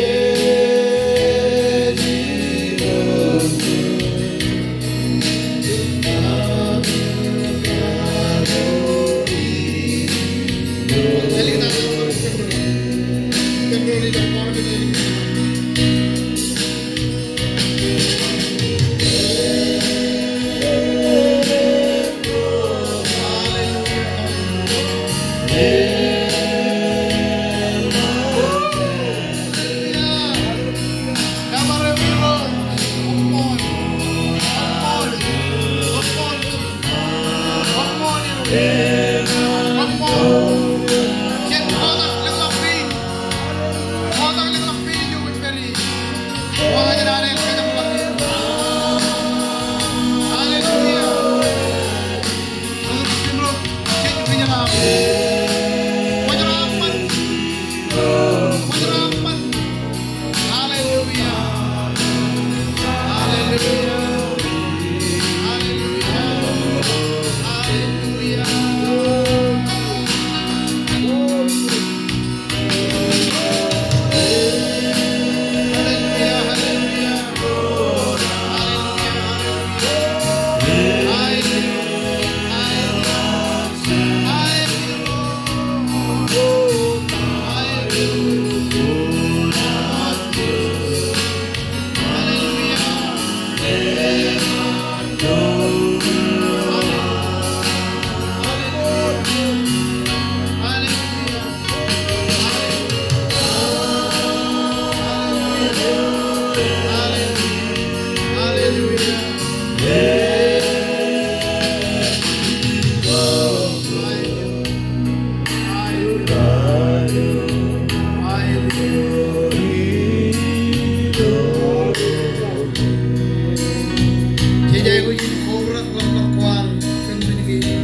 aikuj in kobrak ḷōmṇak ko ad kōn men kein.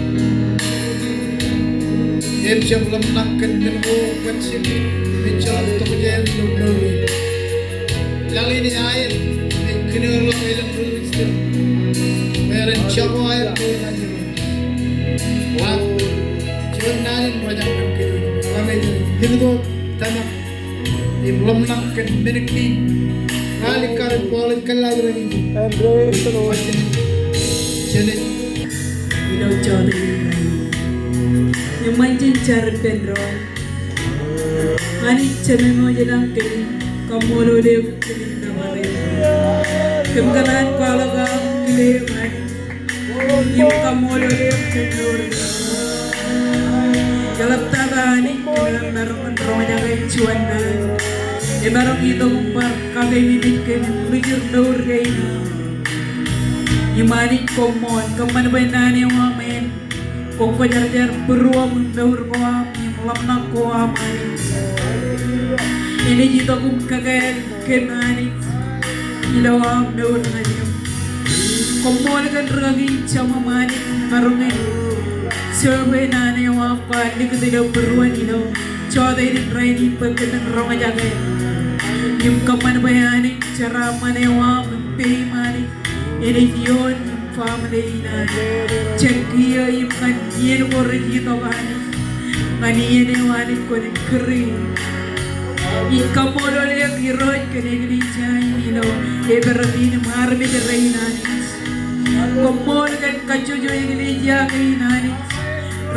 Im jab ḷōmṇak kōn men ko kwōn jepin im ejjeḷọk tokjān ilo mour in. Laḷ in ej aer, ej kōnoorḷọk elōñ ri Kristian. Bwe ren jako aer ko ilo Ak juon naan in rej aṃ kōn kōj, ḷak ej likūt tōmak im ḷōmṇak kōn men kein. Ralitōk kar Paul ej kōllaaj ilo Epesōs. Ilo jota in rainin, eṃṃan jen jar ippān doon. Anij Jemem eo ilañ, kōmin kaṃṃoolol eok kōn nōbar eok. Kōm kōṇaan kwaḷọk aṃ kile eok Anij. Im kaṃṃoolol eok kōn mour kein. Eḷaptata Anij kōn aṃ maroñ in roñjake juon naan. Emaroñ itok im bar kakememej kōm im rijir mour kein. Im Anij koṃṃool, kōṃṃan bwe naan eo aṃ en kwōjarjar būruōm im mour ko aṃ im ḷōmṇak ko aṃ Anij. Enaaj itok im kōkāāl kōm Anij ilo aṃ mour ñan eok. Koṃṃool kōn rikaki in Jemem Anij, emaroñ in serve naan eo aṃ kwaar likūt ilo būruon ilo jota in rainin bwe kōmin roñjake im kōṃṃan bwe Anij jeraaṃṃan eo aṃ im peiṃ Anij enaaj ioon im family in Anij. Jen kiiō im ñan iien ko rej itok Anij. Ñan iien eo Anij kwōnaaj kūr e. Ij kaṃṃoolol eok Irooj kōn eklejia in ilo Epperton im armej rein Anij. Koṃṃool kōn kajjojo eklejia kein Anij.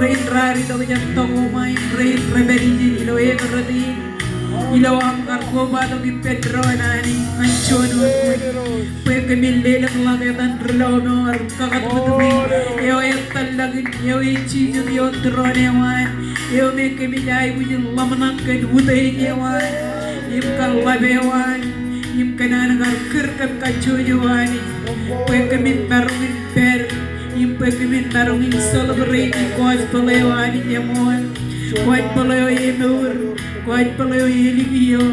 Rein raar itok jān Tacoma im rein rej pād ijin ilo Epperton. Ilo aṃ kar kobatok ippān doon Anij ñan juon wōt bwe kōmin lelōñḷọk etan ri lọmọọr im kakatmōtmōt eo ettōrḷọk in eo ej jijet ioon tūroon eo an eo me kōmij aikuj in ḷōmṇak kōn utiej eo an im kar ḷap eo an im kōn an kar kūr kōm kajjojo Anij bwe kōmin maroñ in pād im bwe kōmin maroñ in celebrate gospel eo Anij eṃool. Gospel eo emour. Gospel eo elikio.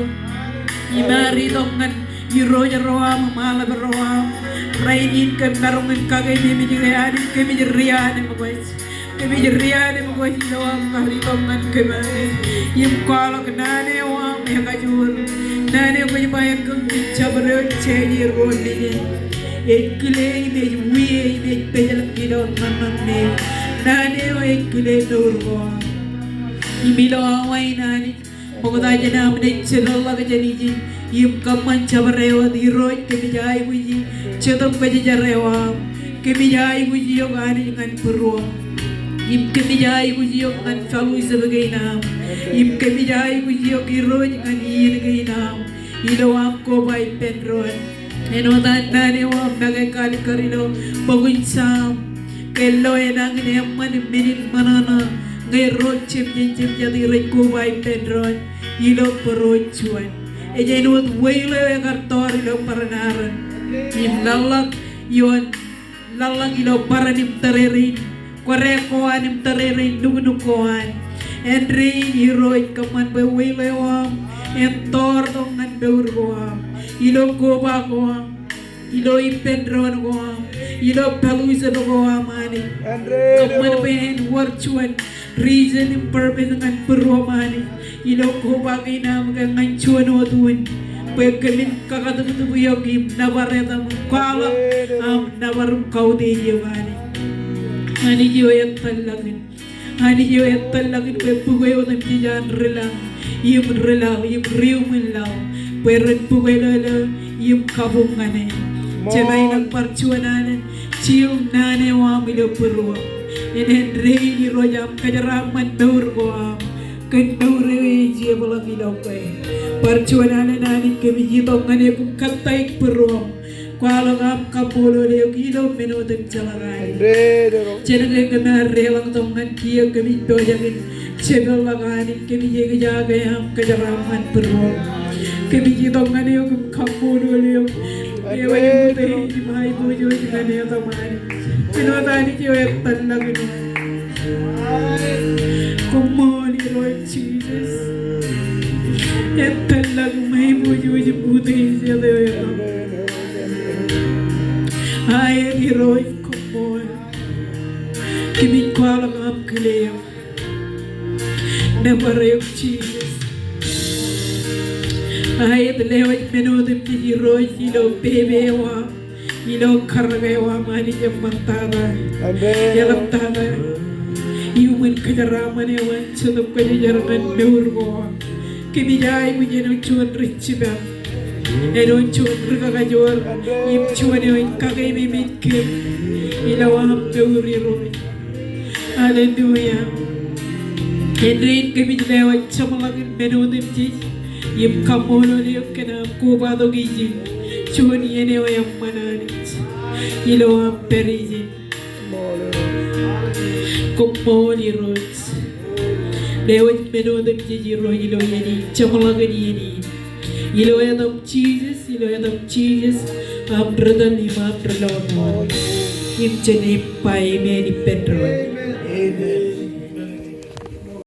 Im ear itok ñan irooj ro aṃ im aḷap ro aṃ. Rainin kōm maroñ in kakememej ke Anij kōmij rianemkwōj. Kōmij rianemkwōj ilo aṃ kar itok ñan kōm Anij. Im kwaḷọk naan eo aṃ ekajoor. Naan eo kwōj ba ekkōn jabdewōt jāje ruo nejin. Ej kile im ej wie im ej pejḷọk ilo ṇaṇ ṇe. Naan eo ej kile mour ko aṃ. Im ilo awa in Anij. Ṃokta jān am naaj jeḷḷọk jān ijin im kōṃṃan jabdewōt, Irooj, kōmij aikuji Jetōb Kwōjarjar eo aṃ. Kōmij aikuji eok Anij ñan būruōṃ. Im kōmij aikuji eok ñan fellowship kein aṃ. Im kōmij aikuji eok Irooj ñan iien kein aṃ. Ilo am koba ippān doon. Āinwōt an naan eo aṃ make kalikkar ilo bok in Sam, ke lo enañin eṃṃan men in ṃōṇōṇō ñe ro jemjein jemjatin rej koba ippān doon ilo bōro juon. Ej āinwōt whale eo ekar tọọr ilo bōran aran im laḷḷọk ioon, laḷḷọk ilo bōran im tōrerein kwōrā ko an im tōrerein nuknuk ko an. Āindein Irooj, kōṃṃan bwe whale eo aṃ en tọọr tok ñan mour ko am, ilo koba ko am, ilo ippān doon ko am, ilo fellowship ko am Anij. Kōṃṃan bwe en wōr juon reason im purpose ñan būruōṃ Anij. Ilo koba kein aṃ ke ñan juon wōt wūn, bwe kōmin kakatūktūk eok im nōbar etaṃ im kwaḷọk aṃ nōbar im kautiej eok Anij. Anij eo etōllọkin. Anij eo etōllọkin bwe bukwe otemjej an ri laḷ im ri laḷ im ri iuṃwin laḷ bwe ren bukwe ḷọk im kabuñ ñan e. Jemaroñ bar juon alen jilñan naan eo aṃ ilo būruōṃ. Āindein Irooj, am kōjeraaṃṃan mour ko am kōn mour eo ej jepḷaak ilo kwe. Bar juon alen Anij kōmij itok ñan eok im kōttāik būruōṃ. Kwaḷọk am kaṃṃoolol eok ilo men otemjeḷọk Anij. Jen ke kōm ar deḷọñ tok ñan kiiō, kōmij pojak in jepḷaak Anij, kōmij ekjake am kōjeraaṃṃan būruōṃ. Kōmij itok ñan eok im kaṃṃoolol eok. Eo ej utiej im aiboojoj ñan etaṃ Anij. Āinwōt Anij eo etōllọkin. Koṃṃool Irooj Jisōs. Etōllọk im aiboojoj im utiej etaṃ. Aet Irooj, koṃṃool. Kōmij kwaḷọk am kile eok. Nōbar eok Jisōs. Aet, lewōj men otemjej Irooj ilo pepe eo aṃ, ilo karōk eo aṃ Anij eṃṃantata. Eḷaptata iuṃwin kōjeraaṃṃan eo an Jetōb Kwōjarjar ñan mour ko am. Kōmij aikuj āinwōt juon ri jibad, āinwōt juon ri kakajoor, im juon eo ej kakeememej kōm ilo am mour Irooj. Hallelujah. Āindein kōmij lewōj jeṃḷọkin men otemjej im kaṃṃoolol eok kōn am kobatok ijin juon iien eo eṃṃan Anij ilo am pād ijin. Koṃṃool Irooj. Lewōj men otemjej Irooj ilo iien in, jeṃḷọkin iien in. Ilo etaṃ Jisōs, ilo etaṃ Jisōs, am ri tōl im am ri lọmọọr. Im jen ba amen ippān doon.